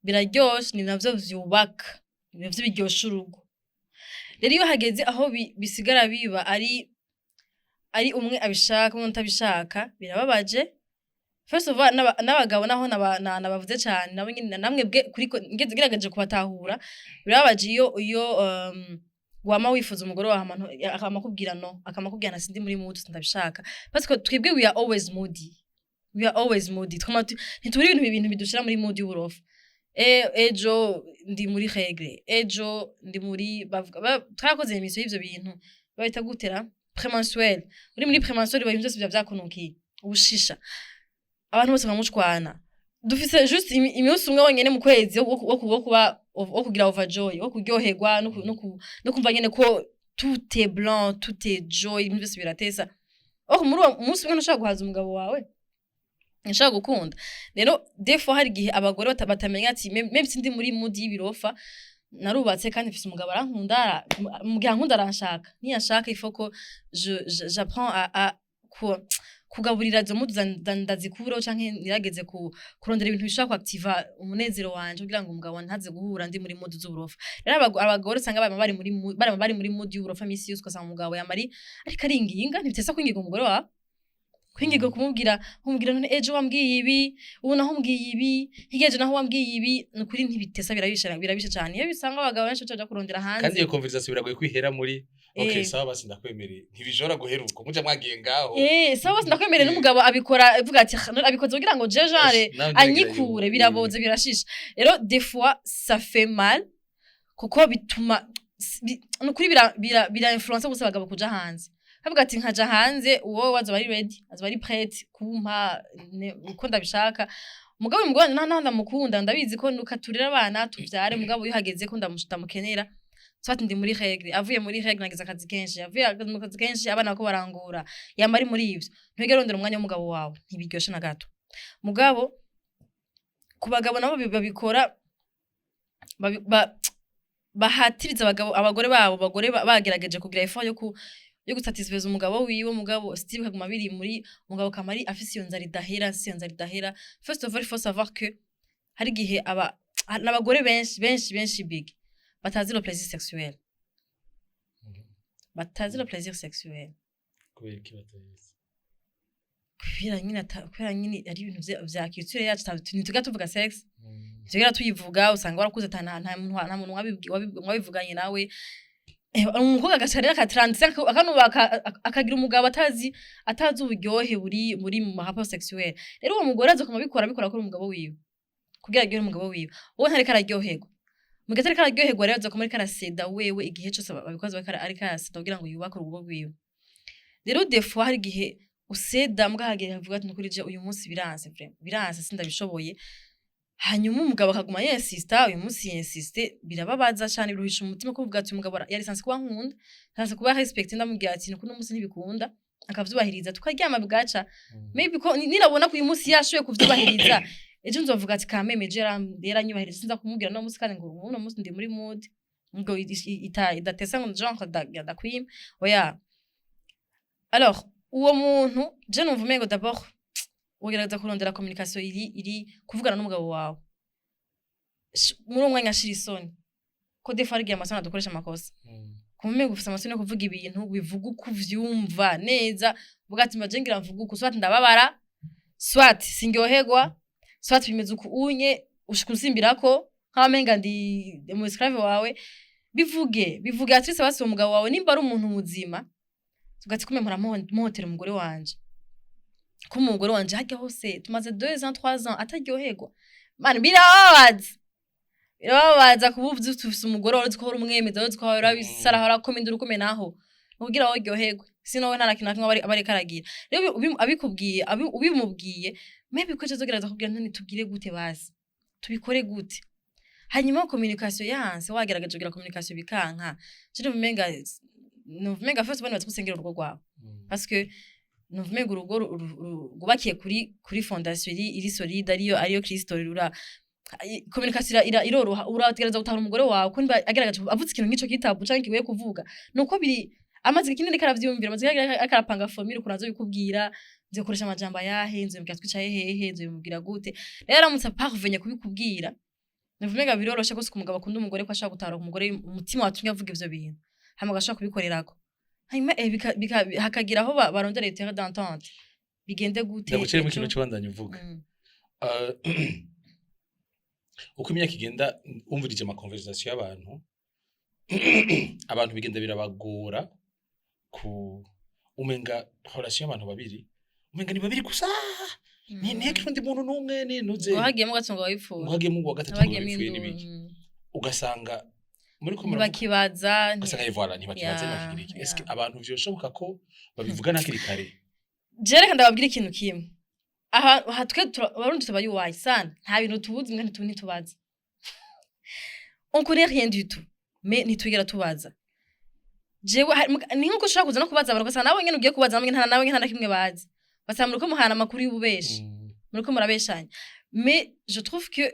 biraryoshe. Ni navyo vyubaka, ni navyo biryosha urugo. Rero iyo hageze aho bisigara biba ari umwe abishaka undi utabishaka, birababaje. First of all, n'abagabo naho nabavuze cane, nabo nyene namwe bwe kuri ngeze ngerageje kubatahura. Birababaje iyo wama wifuza umugore wawe, akama akubwira no, akama akubwira na sindi muri mood, sindabishaka, parce que twebwe we are always moody, we are always moody. Twama ntituri ibintu bidushira muri mood y'uburofa. Ejo ndi muri règle, ejo ndi muri bavuga twarakoze émission y'ivyo bintu bahita gutera prémenstruel. Uri muri prémenstruel, ibintu byose biba vyakunukiye ubushisha, abantu bose bakamushwana. Dufise juste iminsi umwe wonyene mu kwezi wo kuba wo kugira overjoy, wo kuryoherwa no kumva nyene ko tout est blanc, tout est joy, ibintu byose biratesa. Oh, muri uwo munsi umwe ntushobora guhaza umugabo wawe, nshaka gukunda. Rero des fois hari igihe abagore batamenya ati même si ndi muri mood y'ibirofa, narubatse kandi mfise umugabo arankunda, mu gihe ankunda aranshaka, niyashaka il faut que j'apprends à kugaburira izo mood ndazikureho canke ngerageze kurondera ibintu bishobora kuactiva umunezero wanje kugira ngo umugabo wanje ntaze guhura ndi muri mood z'uburofa. Rero abagore usanga bama bari muri mood y'uburofa misi yose, ugasanga umugabo yama ari ariko aringinga. Ntibitesa kwinginga umugore wawe, kwinginga kumubwira none ejo wambwiye ibi, ubu naho umbwiye ibi, hirya ejo naho wambwiye ibi. Ni ukuri ntibitesa, birabisha, birabisha cyane iyo bisanga abagabo benshi baja kurondera hanze. Kandi iyo conversation biragoye kwihera muri okay, sawa basi ndakwemereye. Ntibishobora guhera uko muja mwagiye ngaho. Sawa basi ndakwemereye, n'umugabo abikora avuga ati "None abikoze kugira ngo je genre Nawe ngira anyikure." Biraboze, birashisha. Rero des fois ça fait mal kuko bituma ni ukuri bira influence gusa abagabo kuja hanze, kavuga ati nkaja hanze uwo azoba ari ready, azoba ari prêt kumpa uko ndabishaka. Mugabo uyu mugabo nta ndamukunda, ndabizi ko nuka turera abana tuvyare, mugabo iyo hageze ko ndamukenera. Soit ndi muri règle, avuye muri règle nagize akazi kenshi, avuye mu kazi kenshi, abana ko barangura, yama ari muri ivyo. Ntwigera urondera umwanya w'umugabo wawe, ntibiryoshe na gato. Mugabo ku bagabo nabo babikora, bahatiriza abagabo, abagore babo, abagore bagerageje kugira effort yo gusatisfeza umugabo wiwe, mugabo still kaguma biri muri umugabo, kamari afise iyo nzara idahera, afise iyo nzara idahera. First of all, il faut savoir que hari igihe aba n'abagore benshi benshi benshi big batazi le plaisir sexuel, batazi le plaisir sexuel. Kubera iki batabizi? Kubera nyine ari ibintu vya culture yacu, ntituga tuvuga sexe, ntitugera tuyivuga. Usanga warakuze ata nta muntu wabivuganye nawe. Umukobwa agaca rero akatrandisa, akanubaka, akagira umugabo atazi uburyohe buri muri mu rapport sexuel. Rero uwo mugore aza kumabikora, abikora kuri umugabo wiwe kugira aryohere umugabo wiwe, uwo ntariko araryoherwa. Mu gihe atariko araryoherwa rero, aza kuma ariko araseda wewe igihe cose babikoze, bariko ariko araseda kugira ngo yubake urugo rwiwe. Rero des fois hari igihe useda, mbwa hagera avuga ati: "Nukuri je uyu munsi biranse, vraiment biranse, sindabishoboye." Hanyuma umugabo akaguma yinsista, uyu munsi yinsiste, birababaza cane, biruhisha umutima kuvuga ati: "Umugabo yari sanse kuba nkunda, sanse kuba respecté." Ndamubwira ati: "Nuko uno munsi ntibikunda," akavyubahiriza, tukaryama bwaca. Maybe ko ninabona ko uyu munsi yashoboye kuvyubahiriza, ejo nzovuga ati: "Kameme ejo yaranyubahiriza, sinza kumubwira no munsi kandi ngo uno munsi ndi muri mood ngo idatesa, ngo genre dakwima." Oya. Alors uwo muntu, je numva umengo d'abord ugerageza kurondera communication, iri kuvugana n'umugabo wawe muri uwo mwanya, ashira isoni, ko des fois hari igihe amasoni adukoresha amakosa. Kumenya ufise amasoni yo kuvuga ibintu, bivuga uko uvyumva neza, uvuga ati: "Mbaje ngira mvuga uku, soit ndababara, soit sindyoherwa, soit bimeze uku unye." Ushika usimbirako nk'abamenga ndi mu esclave wawe. Bivuge, bivuge atrice basi uwo mugabo wawe nimba ari umuntu muzima, tugati kume mpora muhotera umugore wanje, ko umugore wanje harya hose tumaze 2 ans, 3 ans ataryoherwa. Man, birababaza, birababaza kuba uzi ufise umugore wari uzi ko uhora umwemeza, wari uzi ko wahora bisara, ahora akoma induru, ukumenaho kugira wowe uryoherwe, sino we nta na kintu na kimwe aba ariko aragira. Rero abikubwiye, ubimubwiye, maybe ko azogerageza kubwira: "None tubwire gute basi, tubikore gute?" Hanyuma communication yanse, wageragaje kugira communication bikanka, je numva umenga first ubona batwusengera urugo rwawe, parce que numva umenga urugo rwubakiye kuri fondation iri solide, ariyo Kristo, rura communication iroroha. Urategereza gutahura umugore wawe, ko niba ageragaje avuze ikintu nk'ico kitabu canke kigoye kuvuga, nuko biri amaze ikinini ariko aravyiyumvira, amaze ariko arapanga formule ukuntu azobikubwira: "Nzokoresha amajambo ayahe? Nzobibwira twicaye hehe? Nzobimubwira gute?" Rero aramutse parvenye kubikubwira, numva umenga biroroshe gose ku mugabo akunda umugore, ko ashobora gutahura umugore, umutima watumye avuga ivyo bintu, hama agashobora kubikorerako. Hanyuma hakagira aho barondera terrain d'entente, bigende gute Ndaguciremo ejo? ikintu cy'ubandanya uvuga. Uko imyaka igenda, wumvirije ama conversation y'abantu, abantu bigenda birabagora ku umenga relation y'abantu babiri, umenga ni babiri gusa, ni ntihagire undi muntu n'umwe ninuze. Ngo hagiyemo gato ngo wabipfuye. Ngo hagiyemo uwa gatatu ngo hagiyemo bipfuye induru. N'ibiki, ugasanga muri ko muravuga, ntibakibaza. Ugasanga voilà, ntibakibaza, ntibakigira iki. Est-ce que abantu vyoshoboka ko babivugana hakiri kare? Je reka ndababwira ikintu kimwe. Aha twe Abarundi tuba yuwayi sana, nta bintu tubuzi mwe ntitubaza. On connaît rien du tout, mais ntitwigera tubaza. Jewe ni nkuko ushobora kuza no kubaza abantu, ugasanga nabo nyene ugiye kubaza, nabo nyene nta na kimwe bazi. Basanga muriko muhana amakuru y'ububeshi, muriko murabeshanya. Mais je trouve que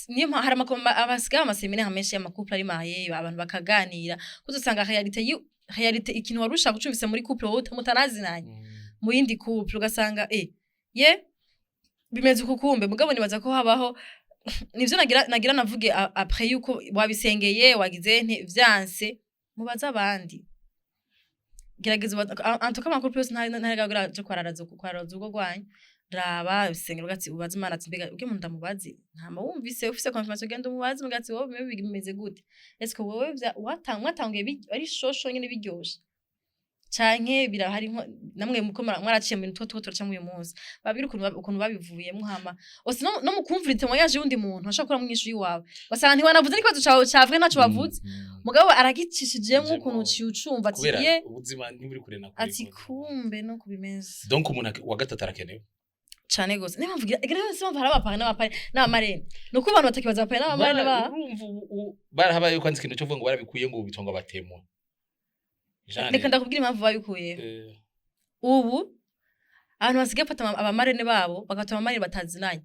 niyo hari abasigaye ama séminaire menshi y'ama couple ari marié, abantu bakaganira, kuko usanga réalité ikintu wari ushaka ucumvise muri couple wowe mutanazinanye, mu yindi couple ugasanga ye bimeze uku. Kumbe mugabo nibaza ko habaho nivyo nagira navuge après yuko wabisengeye, wagize nte, vyanse, mubaze abandi. Gerageza en tout cas amakuru yose ntari je kwararaza urugo rwanyu. Raba isengero ugati ubaze Imana ati: "Mbega ubwe muntu ndamubaze?" Ntama wumvise ufise confirmation, genda umubaze mugati: "Wowe bimeze gute? Est-ce que wowe mwatanguye ari shosho nyene biryoshe, canke birahari namwe muko mwaraciye mu bintu two turaca uyu munsi?" Babwire ukuntu babivuyemo. Hama ose no mu kumvira témoignage y'undi muntu ashobora gukora mwinshi y'iwawe, basanga ntiwanavuze n'ikibazo cawe cavwe, ntaco wavuze, mugabo aragicishijemwo ukuntu uciye ucumva ati Kubera ye ubuzima ntiburi kure na kure. Ati: "Kumbe no kubimeze." Donc umuntu wa gatatu arakenewe. Cane gose. Niyo mpamvu rero si mpamvu hari aba parrain n'aba marraine, nuko abantu batakibaza aba parrain n'aba marraine babo. Urumva ubu barahabaye kwanza ikintu cyo kuvuga ngo barabikuye, ngo bitwa ngo aba témoins. Reka ndakubwira impamvu babikuye. Ubu abantu basigaye bafata aba marraine babo, bagatora aba marraine batazinanye,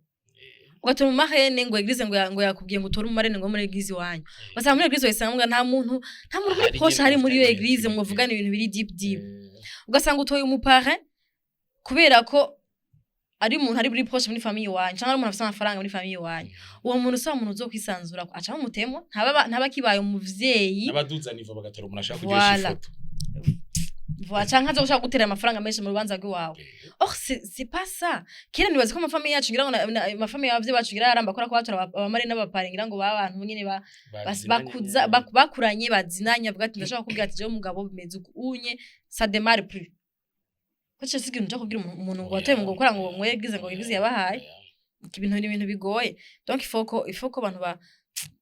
ugatora umu marraine ngo église ngo yakubwiye ngo utore umu marraine ngo muri église iwanyu, basanga muri église usanga nta muntu muri Hari proche nyene hari muri iyo ufitanye église, intimité. Muvugana ibintu biri deep deep. Ugasanga utoye umu parrain kubera ko ari umuntu ari muri proche muri famille iwanyu, cyangwa ari umuntu afite amafaranga muri famille iwanyu. Uwo muntu si wa muntu uzokwisanzura, aca umu témoin, ntaba akibaye umuvyeyi. N'abaduza niveau bagatora umuntu ashaka kuryoshya Voilà. ifoto. Voilà, canke aza gushaka gutera amafaranga menshi mu rubanza rw'iwawe. Or c'est pas ça. Kera nibaza ko ama famille yacu, ngira ngo ama famille y'abavyeyi bacu, ngira yaramba kora ko batora aba marraine n'aba parrain, ngira ngo babantu nyene bakuza bakuranye, bazinanye, avuga ati ndashaka kubwira ati jewe umugabo bimeze uku unye. Ça démarre plus ko cyo sigira uja kubwira umuntu ngo watoye ngo gukora ngo église, ngo église yabahaye ibintu. Ni ibintu bigoye. Donc il faut ko abantu ba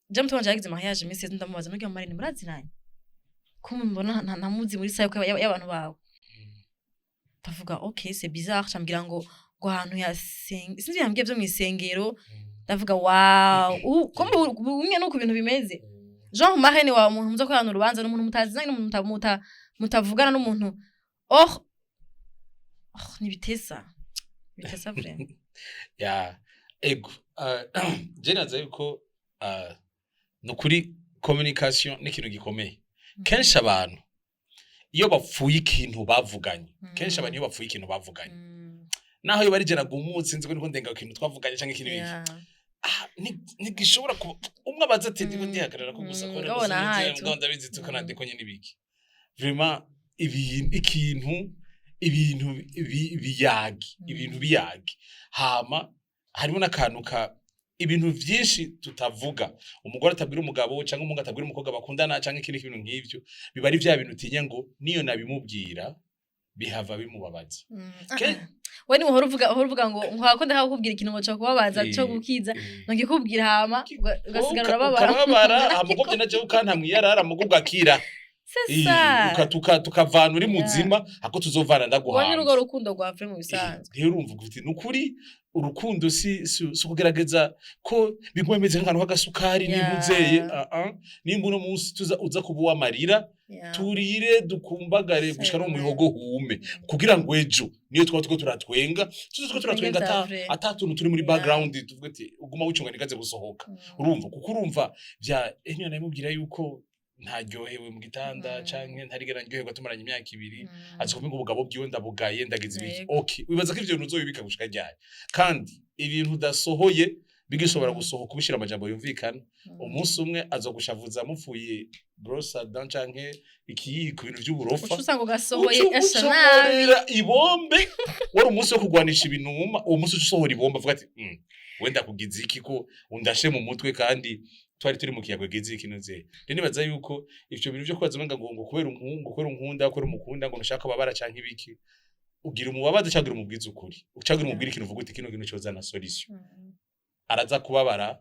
je muto wanje yagize mariage iminsi yose, ndamubaza: "Nurya marraine murazinanye? Ko mbona ntamuzi muri sayo y'abantu bawe?" Ndavuga: "Ok, c'est bizarre." Cambwira ngo ahantu yasenga, sinzi, yambwiye vyo mw'isengero. Ndavuga: "Wow, ko umwe nuko ibintu bimeze." Genre marraine wawe, umuntu muza korana urubanza, n'umuntu mutazinanye, n'umuntu mutavugana, n'umuntu oh, nibitesa bitesa vraiment. Ya, ego. Je naza yuko nukuri communication ni ikintu gikomeye. Kenshi abantu iyo bapfuye ikintu bavuganye, kenshi abantu iyo bapfuye ikintu bavuganye, naho iyo bari jena gumutse nzi ko niko ndenga ikintu twavuganye canke ikintu iki, ntigishobora kuba umwe abaza ati ndiko ndihagarara ko gusa ko Ngabona haye tu. Ngabo ndabizi tuko nandiko nyene ibiki. Vraiment ikintu ibintu biyagi, ibintu biyagi. Hama harimo n'akantu ka ibintu vyinshi tutavuga, umugore atabwira umugabo cyangwa umuhungu atabwira umukobwa bakundana cyangwa ikindi kintu nk'ivyo, biba ari vya bintu utinya ngo niyo nabimubwira bihava bimubabaza. We ni uhora uvuga ngo nkwako ndashaka kukubwira ikintu ngo cyo kubabaza, cyo gukiza, ngikubwira hama ugasigara urababara. Ukababara, hama ugomvye naje ukantamwiyarara mugo ugakira. C'est ça. Tukavana uri muzima ako tuzovana Ubonye ndaguhamba. Urwo rukundo rwa vrai mu bisanzwe. Rero urumva uti nukuri urukundo si ukugerageza ko biguma bimeze nk'akantu k'agasukari n'intuzeye. Nimba uno munsi tuza uza kuba uwamarira, turire dukumbagare gushika no mu mihogo hume, kugira ngo ejo niyo twaba turiko turatwenga, tuze turiko turatwenga Vya ata vrai. ata tuntu turi muri background tuvuge ati uguma wicunga nikaze gusohoka. Urumva, kuko urumva vya enyo namubwira yuko ntaryohewe mu gitanda canke ntarigera ndyoherwa tumaranye imyaka 2, azi kuvuga ubugabo bwiwe ndabugaye, ndagize ibiki. Okay, wibaza ko ivyo bintu uzobibika gushika ryari? Kandi ibintu udasohoye bigishobora gusohoka ubishira amajambo yumvikana. Umunsi umwe azogushavuza mupfuye brosse à dents canke ikiyiko, ibintu vy'uburofa. Uca usanga ugasohoye Uca asha nabi. Ucomorera ibombe. Wari umunsi wo kugwanisha ibinuma, uwo munsi uca usohora ibombe, avuga ati wenda kugize iki ko undashe mu mutwe kandi twari turi mu kiyago gize iki nuze." Rero nibaza yuko ivyo bintu vyo kubaza umenga ngo kubera umuhungu, kubera unkunda, kubera umukunda, ngo ntushaka babara canke ibiki, ugira umubabaze cyangwa ugira umubwize ukuri, cyangwa umubwire ikintu uvuga uti kino kintu cozana solution. Araza kubabara,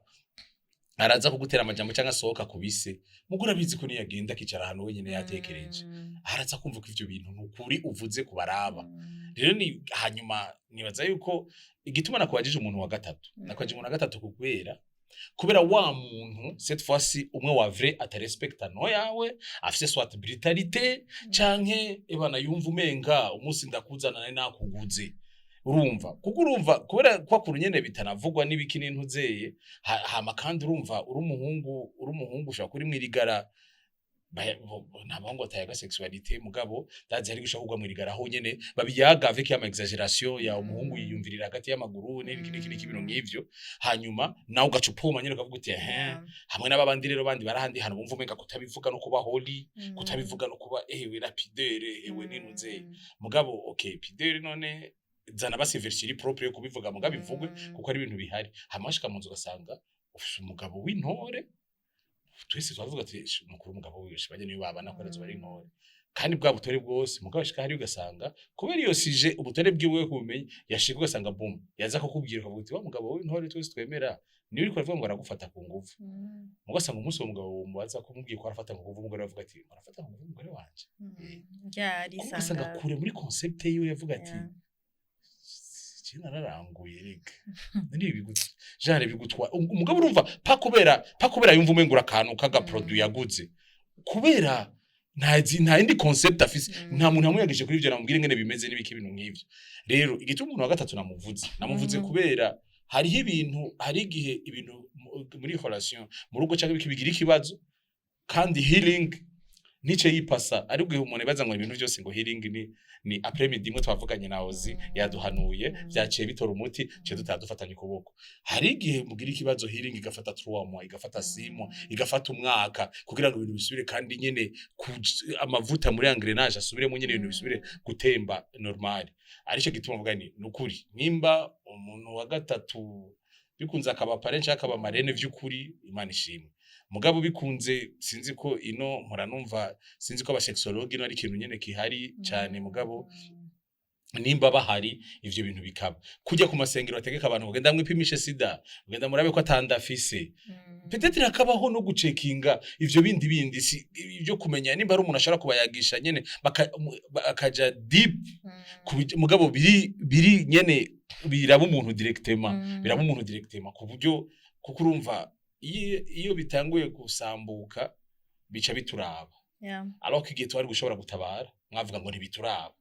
araza kugutera amajambo cyangwa asohoka kubise mugo urabizi ko niyagenda akicara ahantu wenyine yatekereje, araza kumva ko ivyo bintu nukuri uvuze kubaraba. Rero ni hanyuma nibaza yuko igituma nakubajije umuntu wa gatatu, nakubajije umuntu wa gatatu kubera wa muntu cette fois-ci umwe wa vrai atarespekta no yawe, afise soit brutalité canke ebana yumva umenga umunsi ndakuzana nari nakuguze. Urumva, kuko urumva kubera kwa kuntu nyene bitanavugwa n'ibiki n'intuzeye. Hama kandi urumva uri umuhungu ushobora kuri mwirigara, nta bahungu batayaga sexualité, mugabo ndazi hari gushaka kugwa mwirigara aho nyene babiyaga avec ama exagération ya umuhungu yiyumvirira hagati y'amaguru n'ibiki n'iki n'iki, ibintu nk'ivyo. Hanyuma nawe ugaca upoma nyene ukavuga uti ehe. Hamwe n'ababandi rero bandi barahandi hantu bumva umenga kutabivuga no kuba holy, kutabivuga no kuba ewe la pudeur, ewe n'intuzeye. Mugabo okay, pudeur none zana basi version iri propre yo kubivuga, mugabo ivugwe, kuko ari ibintu bihari. Hama washika mu nzu ugasanga ufise umugabo w'intore, twese twavuga ati mukuru umugabo wiwe bajye niyo babana ko arazo bari intore, kandi bwa butore bwose. Mugabo ashika hari ugasanga kubera iyo sije ubutore bwiwe kubumenye yashika ugasanga boom, yaza kukubwira ukavuga uti wa mugabo w'intore twese twemera niwe uriko uravuga ngo aragufata ku nguvu. Mugasanga umunsi uwo mugabo mubaza kumubwiye ko arafata ku nguvu, umugore avuga ati arafata ku nguvu umugore wanje. Ryari? Ugasanga Sanga kure muri concept yiwe yavuga ati Je nararanguye rega nari genre bigutwa umugabo, urumva, pa kubera yumva umenga akantu kaga produit yaguze, kubera nta yindi concept afise, nta muntu yamuyagije kuri ivyo, namubwira ingene bimeze n'ibiki, ibintu nk'ivyo. Rero igituma umuntu wa gatatu namuvuze, kubera hariho ibintu, hari igihe ibintu muri relation, mu rugo cyangwa ibiki, bigira ikibazo, kandi healing nice yipasa. Ariko igihe umuntu ibaza ngo ibintu byose ngo healing ni après midi imwe twavuganye na Ozi, yaduhanuye, vyaciye bitora umuti, ciye dutaha dufatanye ukuboko. Hari igihe mugira ikibazo, healing igafata 3 mois, igafata 6 mois, igafata umwaka, kugira ngo ibintu bisubire kandi nyene amavuta muri engrenage asubiremo nyene, ibintu bisubire gutemba normal. Arico gituma mvuga ni nukuri, nimba umuntu wa gatatu bikunze akaba parrain cyangwa akaba marraine, vy'ukuri Imana ishimwe. Mugabo bikunze, sinzi ko ino mpora numva, sinzi ko abasexologue ino ari ikintu nyene kihari cyane, mugabo nimba bahari, ivyo bintu bikaba kujya ku masengero bategeka abantu kugenda mwipimishe sida, kugenda murabe ko atandafise, peut-être hakabaho no gucekinga ivyo bindi si ibyo kumenya nimba ari umuntu ashobora kubayagisha nyene, bakaja deep mugabo biri nyene biraba umuntu directement, biraba umuntu directement, ku buryo, kuko urumva iyo bitanguye gusambuka bica bituraba, alors ko igihe twari gushobora gutabara mwavuga ngo ntibituraba.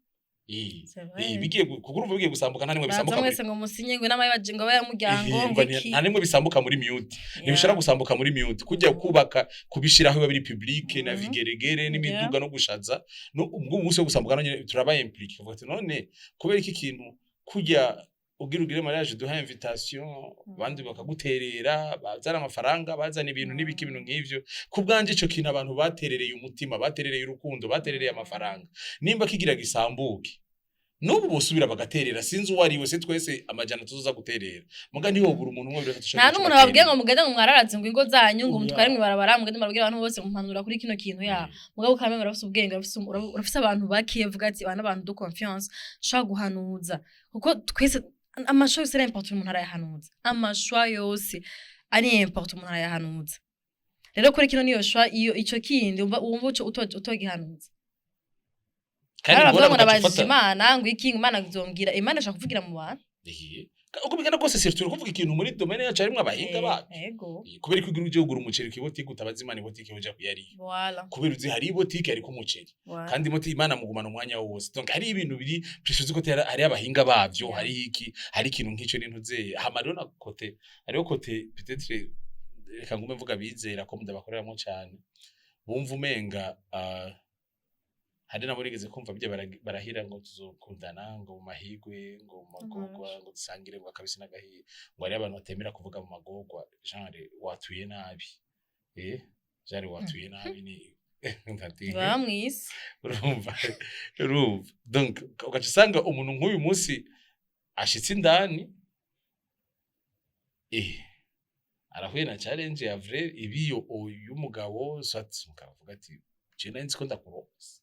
C'est vrai. Bigiye kuko urumva bigiye gusambuka, nta nimwe Baza bisambuka muri mwese ngo musinye, ngo inama y'abaje, ngo y'umuryango, ngo umva, iki. Nta nimwe bisambuka muri mute, ntibishobora gusambuka muri mute, kujya kubaka kubishiraho biba biri public na vigeregere n'imiduga no gushaza no ubwo umunsi wo gusambuka none turaba impliqué, uvuga ati none kubera iki kintu kujya ugira ugire mariage, duha invitation, abandi bakaguterera, bazana amafaranga, bazana ibintu n'ibiki, ibintu nk'ivyo. Ku bwanje ico kintu abantu baterereye umutima, baterereye urukundo, baterereye amafaranga, nimba kigira gisambuke, n'ubu bosubira bagaterera. Sinzi uwo ari we, si twese amajana tuzoza guterera, muga ntiwobura umuntu umwe, babiri, batatu. Nta n'umuntu babwiye ngo mugende ngo mwararaze ngo ingo zanyu, ngo Oya. mutware mw'ibarabara, mugende murabwira abantu bose mumpanura kuri kino kintu ya mugabo ukamenya urafise ubwenge, urafise abantu bake uvuga ati aba n'abantu de confiance nshobora guhanuza, kuko twese amachoix yose ari important, umuntu arayahanuza. Amachoix yose ari important, umuntu arayahanuza. Rero kuri kino niyo choix, iyo ico kindi wumva uco utogihanuza. Kandi baravuga ngo ingorane ugaca nabajije ufata. Imana ngo iki, ngo Imana izombwira, Imana ishaka kuvugira mu bantu. Uko bigana kose, surtout kuvuga ikintu muri domaine yacu harimwo abahinga bacu. Kubera ko ugira uje kugura umuceri kw'ibotike, utabaza Imana ibotike uja kuyariyo, Voilà. kubera uzi hari ibotike hariko umuceri. Kandi moti Imana mugumana umwanya wose, donc hari ibintu biri précis ko hari abahinga bavyo. Hari iki, hari ikintu nk'ico n'intuzeye. Hama rero na côté, hariho côté peut-être, reka ngume mvuga bizera ko mudabakoreramo cyane, bumva umenga hari nabo rigeze kumva bijya barahira ngo tuzokundana ngo mu mahigwe, ngo mu magorwa, ngo dusangire ngo akabisi n'agahiye, ngo hariho abantu batemera kuvuga mu magorwa, genre watuye nabi, genre watuye nabi ni ndati. Baba mw'isi. Urumva, donc ugaca usanga umuntu nk'uyu munsi ashitse indani, arahuye na challenge ya vrai ibiyo y'umugabo, soit umugabo avuga ati je nari nzi ko ndakuronse,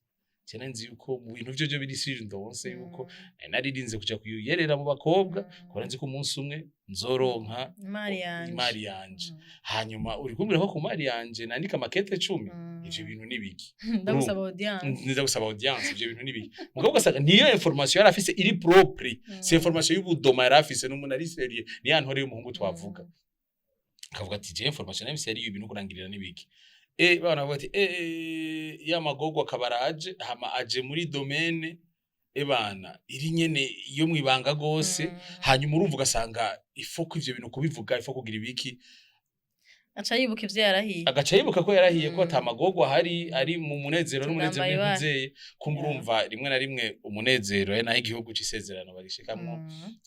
je nari nzi yuko mu bintu vyo biri siri ndonse, yuko nari naririnze kuja kuyerera mu bakobwa, kubera nzi ko umunsi umwe nzoronka imari yanje. Imari yanje. Hanyuma uri kumbwira ko ku mari yanje nandika makete 10? Ivyo bintu ni biki? Ndagusaba audience. Niza gusaba audience, ivyo bintu ni biki? Mugabo ugasanga niyo information yari afise iri propre, si information y'ubudoma yari afise, n'umuntu ari sérieux, ni ya ntore y'umuhungu twavuga, akavuga ati je information nafise yari ibintu kurangirira n'ibiki. Bana bavuga ati ya magogwa akabaraje, hama aje muri domaine ebana iri nyene iyo mwibanga gose. Hanyuma urumva ugasanga ifo ko ivyo bintu kubivuga, ifo kugira ibiki. Aca yibuka ivyo yarahiye. Agaca yibuka ko yarahiye ko ata magogwa ahari, ari mu munezero n'umunezero Tugamba ibara. n'intuzeye kumva. Urumva rimwe na rimwe umunezero ari naho igihugu c'isezerano bagishikamwo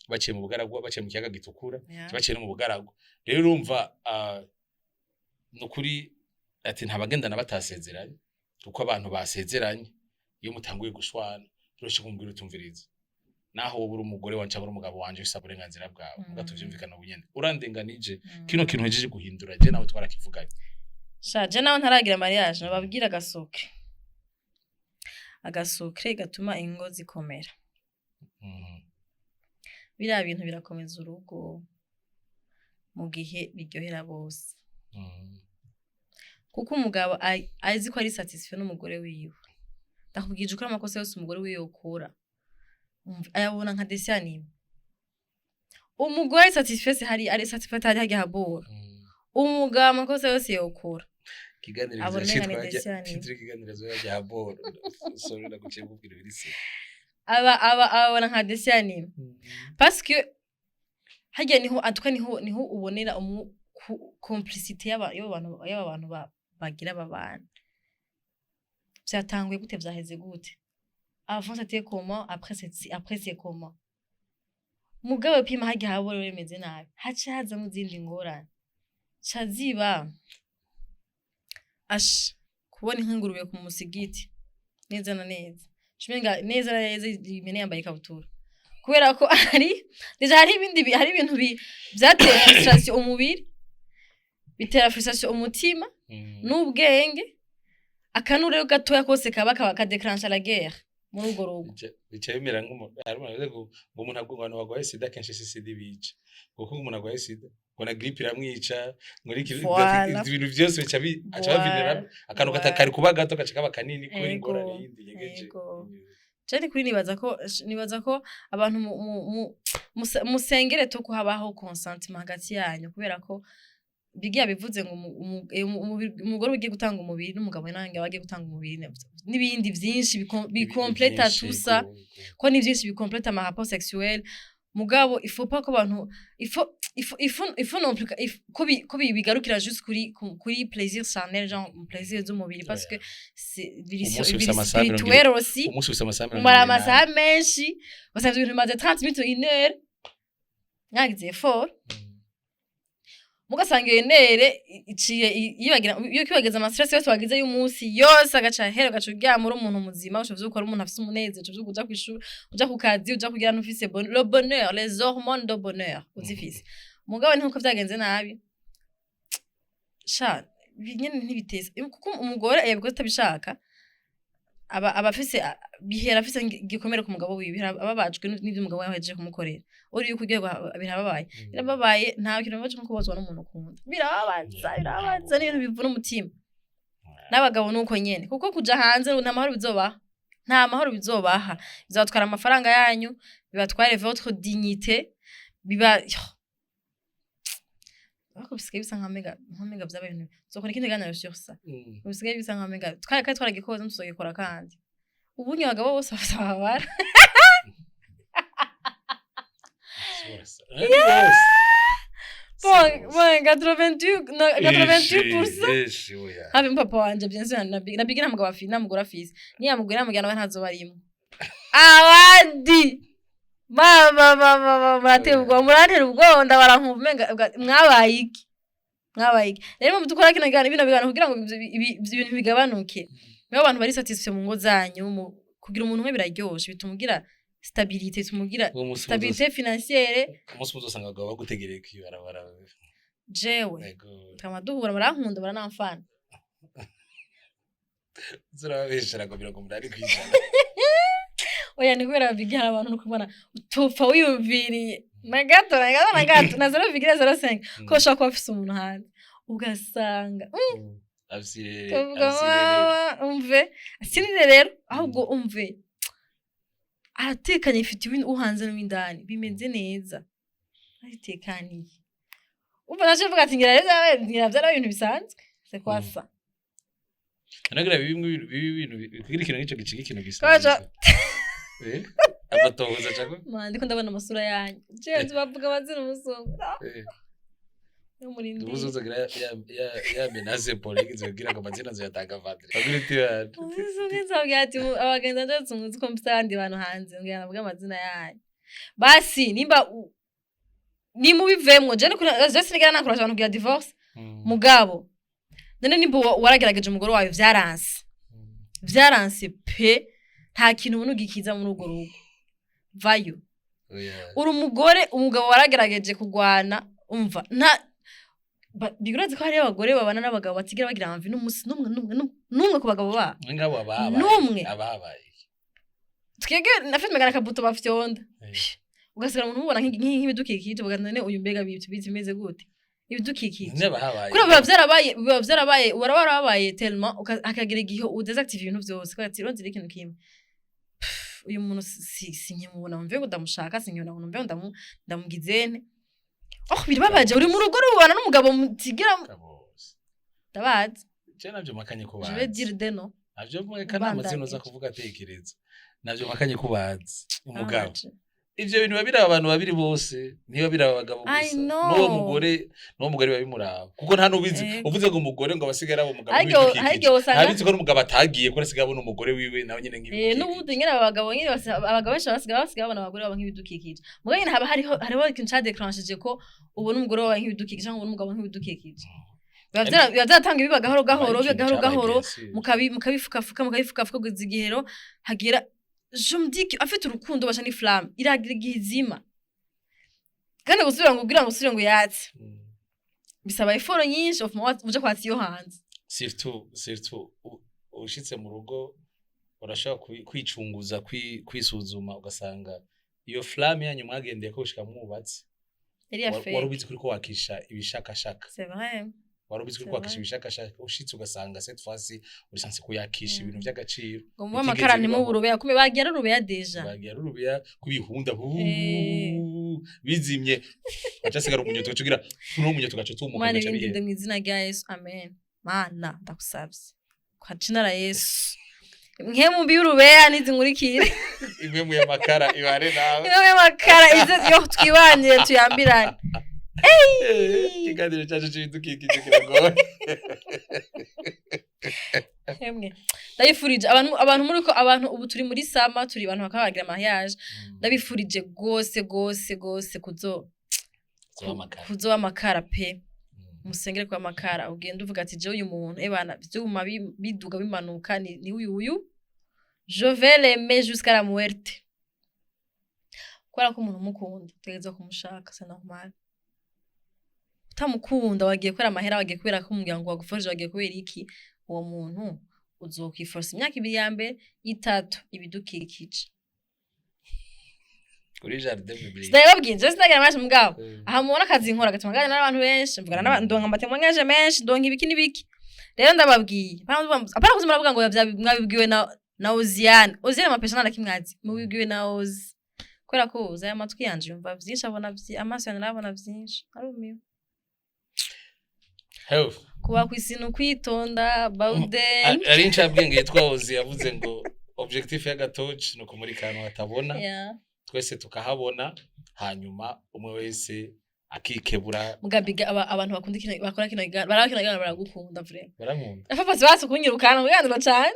baciye mu bugaragwa, baciye mu kiyaga gitukura, baciye no mu bugaragwa. Rero urumva, nukuri ati ntabagendana batasezeranye, kuko abantu basezeranye iyo mutanguye gushwana biroshe kumubwira utumviriza, naho wowe uri umugore wanje cyangwa uri umugabo wanje, ufise uburenganzira bwawe, muga tuvyumvikana ubunyene, urandenganije, kino kintu hejeje guhindura, je nawe twarakivuganye. Sha, je nawe ntaragira mariage, nababwira agasecret, agasecret gatuma ingo zikomera. Biriya bintu birakomeza urugo mu gihe biryohera bose, kuko umugabo azi ko ari satisfait n'umugore wiwe, ndakubwije ukuri, amakosa yose umugore wiwe yokora, umva, ayabona nka dessin animé. Umugore satisfait hari ari satisfait hari hajya habura. Umugabo amakosa yose yokora, Ikiganiro abona kiza umenga ni citwa dessin animé. Titre ikiganiro zoya haboro. Sorry, naguciye kubwira ibiri. Aba abona nka dessin animé parce que harya niho atuka niho ubonera umu complicité y'aba bantu bagira aba bana. Vyatanguye gute? Vyaheze gute? Avant c'était comment? Après c'est comment? Mugabo pima harya habora bimeze nabi, haca hazamo izindi ngorane ca ziba ash kubona inkingurube ku musigiti neza na neza. Shumenga neza na neza imene yambaye ikabutura, kubera ko hari déjà hari ibindi hari ibintu vyateye frustration umubiri, bitera frustration umutima n'ubwenge. Akantu rero gatoya kose kaba kadéclencha la guerre muri urwo rugo. Bica bimera nk'umuntu, hari umuntu avuze ngo umuntu ngo abantu barwaye sida kenshi si sida ibica, kuko umuntu arwaye sida ngo na grippe iramwica, ngo Voilà. ibintu byose bica aca bavinira akantu kari kuba gato gaca kaba kanini kubera ingorane yindi nyegeje. Ego. Je kuri nibaza ko abantu musengere to ko habaho consentement hagati yanyu, kubera ko bigiye bivuze ngo umugore ugiye gutanga umubiri n'umugabo nange bagiye gutanga umubiri n'ibindi vyinshi bicompleta tout ça, ko ni vyinshi bicompleta ama rapport sexuel. Mugabo il faut pas ko abantu il faut non plus ko bigarukira juste kuri plaisir charnel, genre plaisir z'umubiri, parce que c'est biri Umunsi ufise biri amasaha 70 spirituel aussi. Umunsi ufise amasaha mirongo Umara ibiri n'ane. amasaha menshi, ugasanga ibintu bimaze 30 minutes, une heure, mwagize effort, mugasanga iyo nere iciye yibagira iyo kwibagiza ama stress yose wagize y'umunsi yose, agaca hera, ugaca uryama uri umuntu muzima, uca uvyuka uri umuntu afise umunezero, uca uvyuka uja kw'ishuri, uja ku kazi, uja kugira n'ufise le bonheur, les hormones de bonheur uzifise. Mugabo nkuko vyagenze nabi sha nyene ntibiteza, kuko umugore yabikoze atabishaka, aba afise bihera afise igikomere ku mugabo wiwe, bihera ababajwe n'ivyo umugabo wiwe ahejeje kumukorera. Uri yuko ugiye birababaye, birababaye. Nta kintu bibabaje nko kubabazwa n'umuntu ukunda. Birababaza, birababaza, n'ibintu bivuna umutima. N'abagabo nuko nyene, kuko kuja hanze nta mahoro bizobaha, nta mahoro bizobaha. Bizabatwara amafaranga yanyu, bibatware votre dignité, biba ariko bisigaye bisa nka mega vyabaye ibintu. Zokora ikindi kiganiro sur ça. Bisigaye bisa nka mega twari kandi twaragikoze, tuzogikora kandi. Ubunye abagabo bose bafise amabara. Bon, 88, no, 88%. Benshi, oya. Habe papa wanje, bien sûr, na Big nta mugabo afise, nta mugore afise. Niyamugura namugera nawe ntazoba arimwo. Abandi mama mama mama, muratera ubwoba, murantera ubwoba, ndabarankumva umenga mwabaye iki, mwabaye iki? Rero mu dukora kino kiganiro, bino biganiro, kugira ngo ivyo bintu bigabanuke, nibo abantu bari satisfait mu ngo zanyu. Kugira umuntu umwe biraryoshe, bituma ugira stabilité, bituma ugira Uwo munsi stabilité financière. Umunsi uzosanga abagabo bagutegereye kwibarabara. Jewe Yego. tukaba duhura, barankunda, baranamfana. Zurababeshera ngo 80%. Oya, ni kubera bigira abantu no kubona utopfa wiyumviriye na gato, na gato, na gato, na 0,05 ko ushobora kuba afise umuntu hanze, ugasanga Afise tuvuga afise mama umve sinire rero, ahubwo umve aratekanye, ifite ibintu uhanze n'uwindani bimeze neza, aritekaniye. Umva naje mvuga ati ngira rero ngira vyarabaye ibintu bisanzwe, c'est quoi ça? Nagira bimwe bibi bintu kugira ikintu nk'ico gicika ikintu Kwaja- gisanzwe. Amatohoza cako. Man, ndiko ndabona amasura yanyu, jewe nzi bavuga amazina umusongo yo murindire. Ubuze uzogira ya menace politique izogira ngo amazina nzoyatanga Vandre. Bagira uti Umunsi nzabwira ati abagenzi banje nzi ko mfise abandi bantu hanze, ngira navuge amazina yanyu. Basi nimba nimubivemwo, je nukuri je sinigera nakuraje abantu kugira divorce. Mugabo none nimba waragerageje umugore wawe vyaranse, vyaranse pe, nta kintu ubona ugikiza muri urwo rugo, vayo. Uri umugore, umugabo waragerageje kugwana, umva nta biguraze ko hariyo abagore babana n'abagabo batigera bagira envie n'umunsi n'umwe, n'umwe, n'umwe, n'umwe ku bagabo babo. Ngabo ababaye. N'umwe. Ababaye. Twebwe nafite megana akabuto bafyonda, ugasigara umuntu umubona nk'ibidukikije, uvuga none uyu mbega bitu bimeze gute, ibidukikije. N'abahabaye. Kuri biba vyarabaye, uraba warababaye tellement hakagira igihe udésactive ibintu vyose, ukagira ati ronzira ikintu kimwe. Pff, Uyu muntu sinkimubona mve ngo ndamushaka, sinkimubona ngo numve ngo ndamugizene. Oh, birababaje, uri mu rugo rubana n'umugabo mutigera Kabose. Ndabazi. Je navyo makanye ko Je vais bazi. dire des noms. Navyo mweka nta mazina uza Ubandanyije. kuvuga, atekereza navyo makanye ko bazi umugabo. Birababaje. Ivyo bintu biba biraba abantu babiri bose, ntiba biraba abagabo I gusa. know. N'uwo mugore biba bimuraba, kuko nta n'ubizi. Uvuze ngo umugore ngo abasigaye ari umugabo Ariko w'ibidukikije, har'igihe usanga ntabizi ko n'umugabo atagiye, ko asigaye abona umugore wiwe nawe nyene nk'ibidukikije. N'ubundi nyene aba bagabo nyene abagabo benshi basigaye babona abagore babo nk'ibidukikije. Mugabo nyene haba hariho ikintu cadéclenchije ko ubona umugore wawe nk'ibidukikije cyangwa ubona umugabo nk'ibidukikije. Biba vyatanga ibiba gahoro gahoro, biba gahoro gahoro, mukabifukafuka, mukabifukafuka kugeza igihe rero hagira, je me dis que afite urukundo basha ni flamme iragira igihe izima, kandi gusubira ngo kugira ngo usubire ngo yatse bisaba effort nyinshi, ofuma uje kwatsa iyo hanze. Surtout ushitse mu rugo urashobora kwicunguza, kwisuzuma, ugasanga iyo flamme yanyu mwagendeye ko gushika mwubatse yari ya wari fake. ubizi kuriko wakisha ibishakashaka. C'est vrai. Wari ubizi C'est kuriko wakisha vrai. ibishakashaka, ushitse ugasanga cette fois-ci uri censé kuyakisha ibintu vy'agaciro Ngo mube bitigeze amakara bibaho. ntimuburubeya kume bagira rubeya déjà. Bagira rurubeya kubihunda bizimye, haca hasigara umunyoto, ugaca ugira n'uwo munyoto ugaca utumuka, Mana ugaca ibindinde bihera. mu izina rya Yesu, amen. Mana, ndagusavye kwa jina la Yesu, nkemu mbi y'urubeya nizinkurikire. Imwe mu y'amakara ibare nawe. Imwe y'amakara ize yo twibanire, tuyambirane. Ikiganiro cyacu c'ibidukikije kiragoye. Hemwe, ndabifurije abantu muri ko abantu ubu turi muri summer, turi abantu bakaba bagira mariage, ndabifurije gose gose gose kuzo Kuzoba amakara. Kuzoba amakara pe. Musengere kuba amakara, ugenda uvuga ati: "Jewe uyu muntu, ebana, vyuma biduga bimanuka, ni uyu uyu, je vais l'aimer jusqu'à la muerte." Kubera ko umuntu umukunda utegerezwa kumushaka, c'est normal. Utamukunda wagiye kubera amahera, wagiye kubera ko umuryango waguforije, wagiye kubera iki, uwo muntu uzokwiforsa imyaka 2 ya mbere, 3, ibidukikije. Kuri jardin public. Sinabibabwiye, jewe sinagira amashi, mugabo aha mubona akazi nkora gatuma nganira n'abantu benshi, mvugana n'abantu, ndonka amatémoignages menshi, ndonka ibiki n'ibiki. Rero ndababwiye, apana kuza muravuga ngo mwabibwiwe na Oziane. Oziane amapesha nta na kimwe azi, mubibwiwe na Ozi, kubera ko Ozi aya matwi yanje yumva vyinshi, abona amaso yanje arabona vyinshi, arumiwe. Health. Kuba kw'isi ni ukwitonda, Bawden. Ari incabwenge yitwa Ozi yavuze ngo objectif y'agatoci ni ukumurika ahantu hatabona, twese tukahabona, hanyuma umwe wese akikebura. Mugabiga abantu bakunda kino, bakora kino kiganiro, baraba kino kiganiro, baragukunda vraiment. Barankunda. Afapasi batse kunyirukana mu biganiro cane.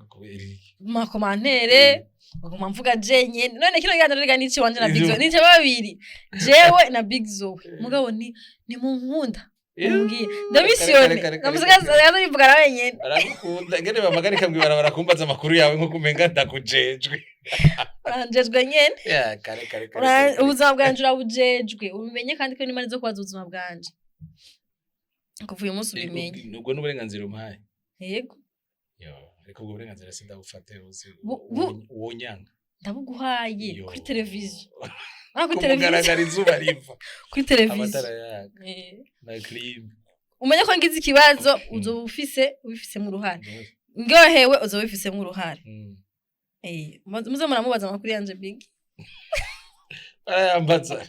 Kubera iki? Mu macommentaires baguma mvuga jenyene. None kino kiganiro rega nici wanje na Big Zoe, nice babiri, jewe na Big Zoe. Mugabo ni munkunda, mumbwiye ndamisiyone. Kare, kare, kare, Namusigaza yaza na wenyene. Baragukunda ngene bamagarika mw'ibarabara kumbaza amakuru yawe nko kumenga ndakujejwe. Uranjejwe nyene. Ya, kare kare kare, kare, kare. Ubuzima bwanje urabujejwe, ubimenye, kandi ko n'Imana izo kubaza ubuzima bwanje kuva uyu munsi, ubimenye. Ubwo n'uburenganzira umpaye. Yego. Yo, ariko ubwo burenganzira sindabufate uzi. Uwo nyanga. Ndabuguhaye. Yo. Kuri televiziyo. Ah, kuri televiziyo. Kumugaragara izuba riva. Kuri televiziyo. Amatara yaka na clim. Umenye ko ngize ikibazo uzoba ufise ubifisemo uruhare, ndyohewe uzoba ubifisemo uruhare. Muze muramubaza amakuru yanje Big. Barayambaza.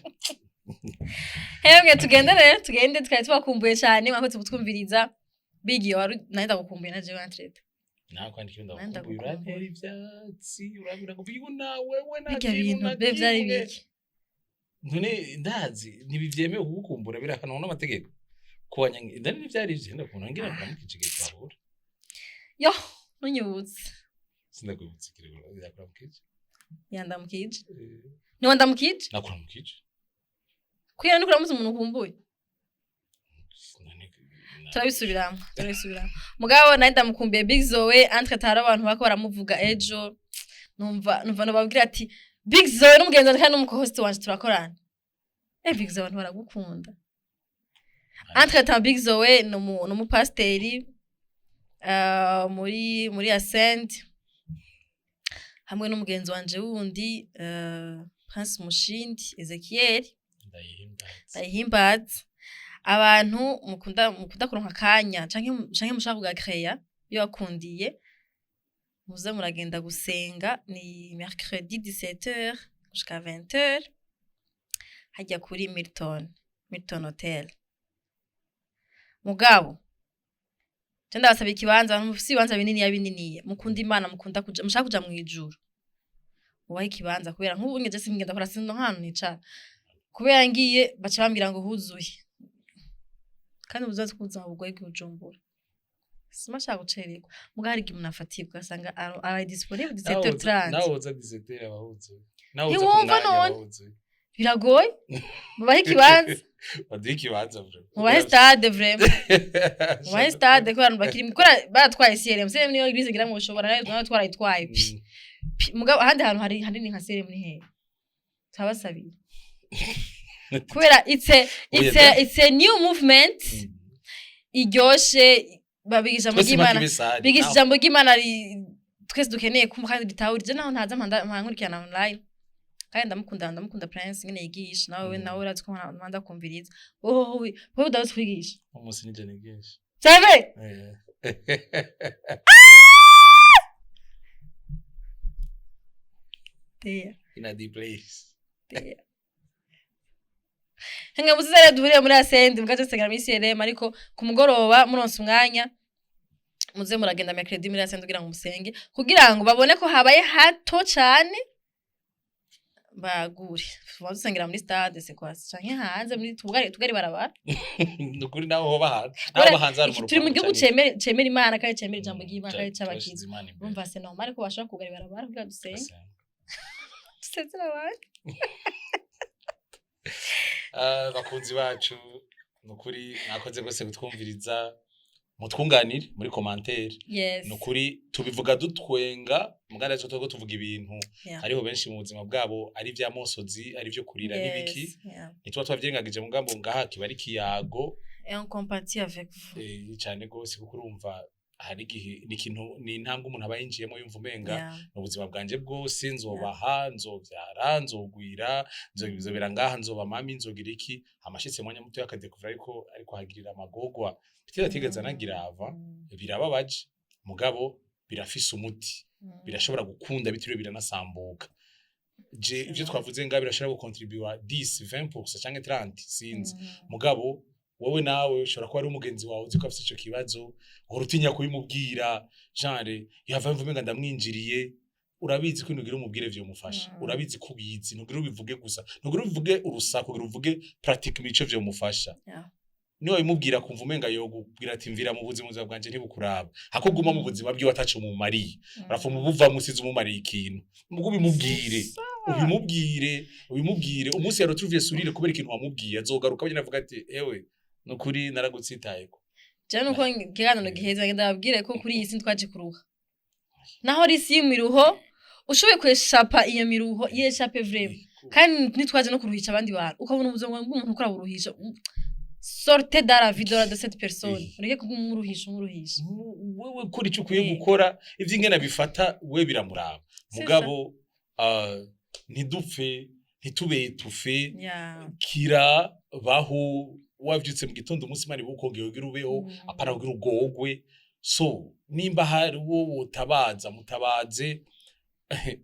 Hemwe, tugende rero, tugende, twari tubakumbuye cyane, mwakoze kutwumviriza. Big, wari nari ndagukumbuye na jewe entrete. Nawe kwandika Nari ndagukumbuye. ndagukumbuye. Urantera ivyatsi, urambwira ngo bigu nawe we nta Bijya kintu bintu na be byari kimwe. biki? None ndazi ntibivyemewe kugukumbura, birahanwa n'amategeko kuwanya ndani n'ivyari ivyo ndakubona ngira kuramukije igihe twahura. Yo, ntunyibutse. Sindakubutse ikirego, ndakuramukije. Yandamukije, ntiwandamukije. Nakuramukije. Kugira ni kuramutsa umuntu ukumbuye. None Turabisubiramwo, turabisubiramwo. Mugabo nari ndamukumbuye Big Zoe. Entre tari abantu bako baramuvuga ejo, numva nobabwira ati Big Zoe n'umugenzi wanje kandi n'umuco-host wanje, turakorana. Big Zoe, abantu baragukunda. Entre temps Big Zoe ni umupasiteri muri Ascend, hamwe n'umugenzi wanje wundi, Prince Mushindi Ezekiel. Ndayihimbaza. Ndayihimbaza. Abantu mukunda kuronka akanya canke mushaka kugakreya iyo wakundiye. Muze muragenda gusenga, ni mercredi 17h jusqu'à 20h, hajya kuri Milton Hotel. Mugabo je ndabasaba ikibanza, abantu mufise ibibanza binini ya bininiya, mukunda Imana, mukunda kuja, mushaka kuja mw'ijuru, ubahe ikibanza, kubera nk'ubu ngeje singenda kora, sino nk'ahantu nicara, kubera ngiye baca bambwira ngo huzuye, kandi ubuzozi bw'ubuzima bugoye bw'Ibujumbura, sima shaka gucererwa. Muga hari igihe umuntu afatirwa, ugasanga aba disponible 17h30. Nawe uza 17h aba huzuye, nawe uza ku Ntiwumva mwanya aba none? huzuye. Biragoye, mubahe ikibanza. Baduhe ikibanza vraiment. Mubahe stade vraiment, mubahe stade, kubera abantu bakiri kubera baratwaye CRM. CRM niyo église ngira ngo ushobora nayo twarayitwaye pi. Pi, mugabo ahandi hantu hari hanini nka CRM ni hehe? Turabasabiye, kubera it's a new movement iryoshe, babigisha ijambo Twese ry'Imana, impaka ibisare. bigisha ijambo ry'Imana twese dukeneye kumva kandi ritahurije. Naho ntaza nkurikirana online, kandi ndamukunda Prince ngene yigisha nawe. Nawe urazi ko mpanda kumviriza. Wowe udazi kwigisha. Umunsi nije nigisha. C'est vrai? Eh. Teya. In a deep place. Teya. Nka muzize rero duhuriye muri Asendi, mugaje nsengera muri CRM, ariko ku mugoroba muronse umwanya muze muragenda mercredi muri Asendi kugira ngo musenge, kugira ngo babone ko habaye hato cane bagure. Tuba dusengera muri stade, c'est quoi, canke hanze muri tugari barabara. Ni ukuri, naho hoba hanze, naho hoba hanze hari mu Turi mu rupangu gihugu canke- cemera Imana kandi cemera ijambo ry'Imana kandi c'abakiza. Twashize Imana imbere. Urumva, c'est normal ko bashobora kugara ibarabara kugira dusenge. Basenga. Dusezere abantu. Ah, bakunzi bacu, ni ukuri mwakoze rwose kutwumviriza. Mutwunganire muri commentaire. Yes. Ni ukuri tubivuga dutwenga, muganda turiko tuvuga ibintu hariho benshi mu buzima bwabo ari vya mosozi, ari vyo kurira n'ibiki. Ntituba twavyirengagije, mugambo ngaha kiba ari ikiyago. Et on compatit avec vous. Eh, cane gose, kuko urumva hari igihe ni ikintu, ni intambwe umuntu aba yinjiyemo yumva umenga ni ubuzima bwanje bwose, nzobaha, nzovyara, nzogwira, nzobera ngaha, nzoba mami, nzogira iki, amashitse mwanya muto akadekuvura ariko hagirira amagogwa biteze atigeze anagira ava. Birababaje, mugabo birafise umuti. Birashobora gukunda bitiriwe biranasambuka. Je ivyo twavuze ngaha birashobora gukontribuwa 10, 20% canke 30, sinzi. Mugabo wowe nawe ushobora kuba ari umugenzi wawe uzi ko afise ico kibazo, uhora utinya kubimubwira, genre yava yumva umenga ndamwinjiriye. Urabizi ko nugira umubwire vyomufasha. Urabizi ko ubizi, ntugira ubivuge gusa, ntugira ubivuge urusaku, kugira uvuge pratique ico vyomufasha. Niba bimubwira kumva umenga yogubwira ati mvira mu buzima, ubuzima bwanje ntibukuraba, hako guma mu buzima bwiwe ataco mumariye, urapfa umubuvamwo usize umumariye ikintu. Mugo ubimubwire, ubimubwire umunsi ya retrouver sourire kubera ikintu wamubwiye, azogaruka nyine avuga ati ewe nukuri naragutsitayeko. Jewe nuko ikiganiro giheze, ngenda babwire ko kuri iyi si twaje kuruha, naho ari isi y'imiruho, ushoboye kweshapa iyo miruho, yeshape vraiment. Kandi ntitwaje no kuruhisha abandi bantu. Ukabona ubuzima bw'umuntu ukora buruhisha, sortez dans la vie de cette personne. Ureke kumuruhisha, umuruhisha. Wewe kora icyo ukwiye gukora, ivy'ingene bifata we biramuraba. C'est Mugabo ntidupfe, ntitubetufe. Kira, baho wavyutse mu gitondo, umunsi Imana ibukongeye kugira ubeho, apana kugira ugogwe. So nimba hari uwo wotabaza, mutabaze.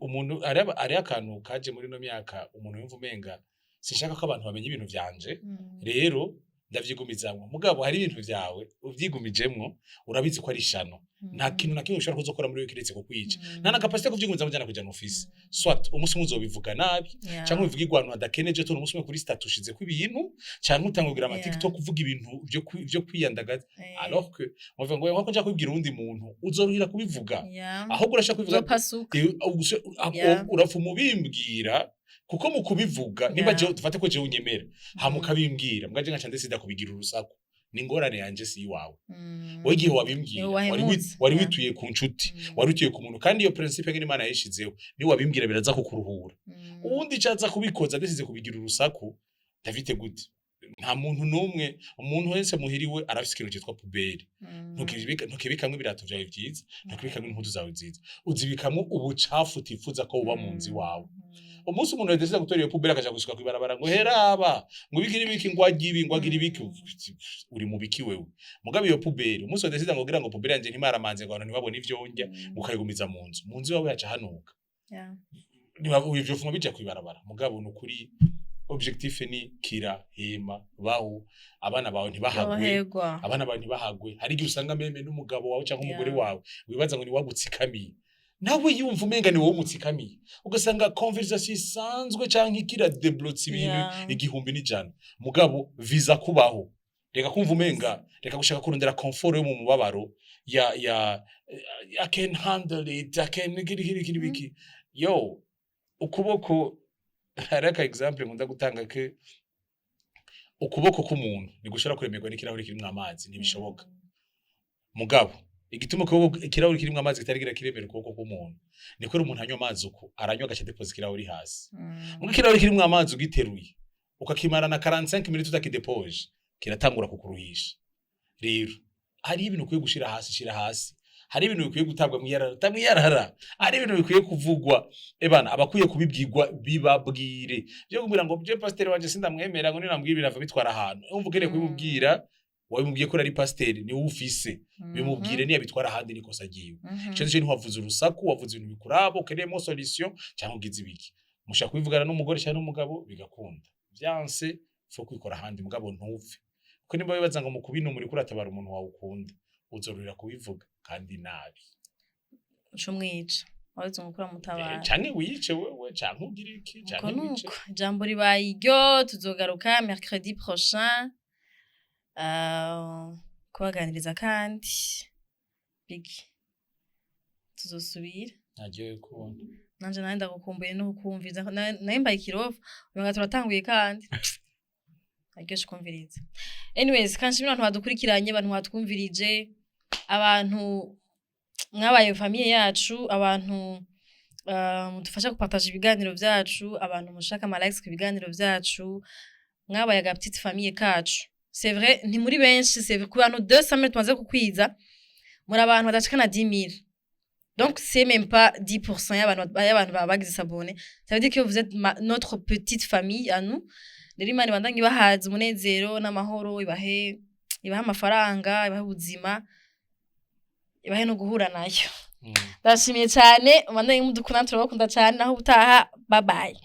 Umuntu hari akantu kaje muri ino myaka, umuntu yumva umenga sinshaka ko abantu bamenya ibintu vyanje, rero ndavyigumizamwo. Mugabo hari ibintu vyawe uvyigumijemwo, urabizi ko ari ishano. Nta kintu na kimwe ushobora kuzokora muri we kiretse kukwica. Nta na capacité yo kuvyigumizamwo ujana kujana ufise, soit umunsi umwe uzobivuga nabi, canke ubivuge ahantu hadakeneje. Tone umunsi umwe kuri statut ushizeko ibintu, canke utanga kugira ama TikTok uvuga ibintu vyo kwiyandagaza, alors que muvuga ngo wako nja kubibwira uwundi muntu, uzoruhira kubivuga. Ahubwo urashaka kubivuga. Uzopasuka. Urapfa umubimbwira, kuko mu kubivuga nimba jewe dufate ko jewe unyemera hama ukabimbwira, mbwa je nkaca ndesida kubigira urusaku, ni ingorane yanje, si iwawe. Wowe igihe wabimbwira Niwe wari wahemutse. wari wituye ku nshuti, wari wituye ku muntu, kandi iyo principe ngene Imana yayishizeho, niwe wabimbwira biraza kukuruhura. Uwundi caza kubikoza ndesize kubigira urusaku, David gute? Nta muntu n'umwe, umuntu wese muhiriwe arafise ikintu citwa poubelle. Ntukibikamwo ibirato vyawe vyiza, ntukibikamwo impuzu zawe nziza, uzibikamwo ubucafu utifuza ko buba mu nzu iwawe. Umunsi umuntu yadesize gutora iyo poubelle akaja gusuka kwibarabara, ngo heraba, ngo ibiki n'ibiki, ngo arye ibi, ngo agire ibiki, uri mu biki wewe? Mugabo iyo poubelle, umunsi wadesize ngo kugira ngo poubelle yanje ntimaramanze, ngo abantu ntibabone ivyo ndya, ukayigumiza mu nzu iwawe, haca hanuka. Niba ivyo fuma bija kwibarabara. Mugabo nukuri objectif ni kira, hema, baho, abana bawe ntibahagwe. Yoherwa. Abana bawe ntibahagwe. Hari igihe usanga même n'umugabo wawe cyangwa umugore wawe wibaza ngo ni wagutsikamiye, nawe yumva umenga ni wowe umutsikamiye, ugasanga conversation isanzwe canke ikira deblotse ibintu 1001. Mugabo viza kubaho, reka kumva umenga, reka gushaka kurondera confort yo mu mubabaro ya "I can handle it, I can kiri kiri kiri biki." Yo, ukuboko, hari aka example nkunda gutanga ke ukuboko k'umuntu ntigushobora kuremerwa n'ikirahuri kirimwo amazi, ntibishoboka. Mugabo igituma ukuboko, ikirahuri kirimwo amazi kitarigira kiremera ukuboko k'umuntu, ni kubera umuntu anywa amazi, uko aranywa agaca depoza ikirahuri hasi. Muga ikirahuri kirimwo amazi ugiteruye ukakimarana 45 minutes utakidepoje, kiratangura kukuruhisha. Rero hari ibintu ukwiye gushira hasi, shira hasi. Hari ibintu bikwiye gutabwa mwiyarara, ta mwiyarara. Hari ibintu bikwiye kuvugwa, ebana abakwiye kubibwirwa bibabwire. Byo kumbwira ngo je pasiteri wanje sindamwemera, ngo ninambwira birava bitwara ahantu, umva ukeneye kubimubwira, wabimubwiye ko ari pasiteri, ni wowe ufise, bimubwire. Niyo bitwara ahandi nikosa ryiwe. Ico nico, ntiwavuze urusaku, wavuze ibintu bikuraba, ukeneyemo solution cyangwa ugize ibiki, mushaka kubivugana n'umugore cyangwa n'umugabo bigakunda. Vyanse, faut kwikora ahandi. Mugabo ntupfe, kuko nimba wibaza ngo mu kubinuma uriko uratabara umuntu wawe ukunda, uzorurira kubivuga kandi nabi. Uca umwica wabuze ngo uramutabara. Canke wice wewe, canke ugire iki, Uko canke wice. Nuko ijambo ribaye iryo, tuzogaruka mercredi prochain kubaganiriza kandi big tuzosubira. Nagiye kubona. Nanje nawe ndagukumbuye no kukumviriza. Nawe mbaye ikirofa, umenga turatanguye kandi aryoshe kumviriza. Anyways, kanshimira abantu badukurikiranye, abantu batwumvirije, abantu mwabaye famille yacu, abantu mudufasha gupartager ibiganiro vyacu, abantu mushaka ama likes ku biganiro vyacu. Mwabaye aga petite famille kacu. C'est vrai, ntimuri benshi, c'est vrai, ku bantu 200 000 tumaze kukwiza, muri abantu badashika na 10 000, donc c'est même pas 10% y'abantu baba bagize s'abonner. Ça veut dire que vous êtes notre petite famille à nous. Rero Imana ibandanye ibahaza umunezero n'amahoro, ibahe amafaranga, ibahe ubuzima, ibahe no guhura nayo. Ndashimiye cyane, ubandanye mudukunda, turabakunda cyane. Naho ubutaha, bye bye.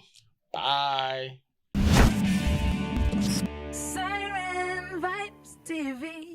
Bye. Siren Vibes TV.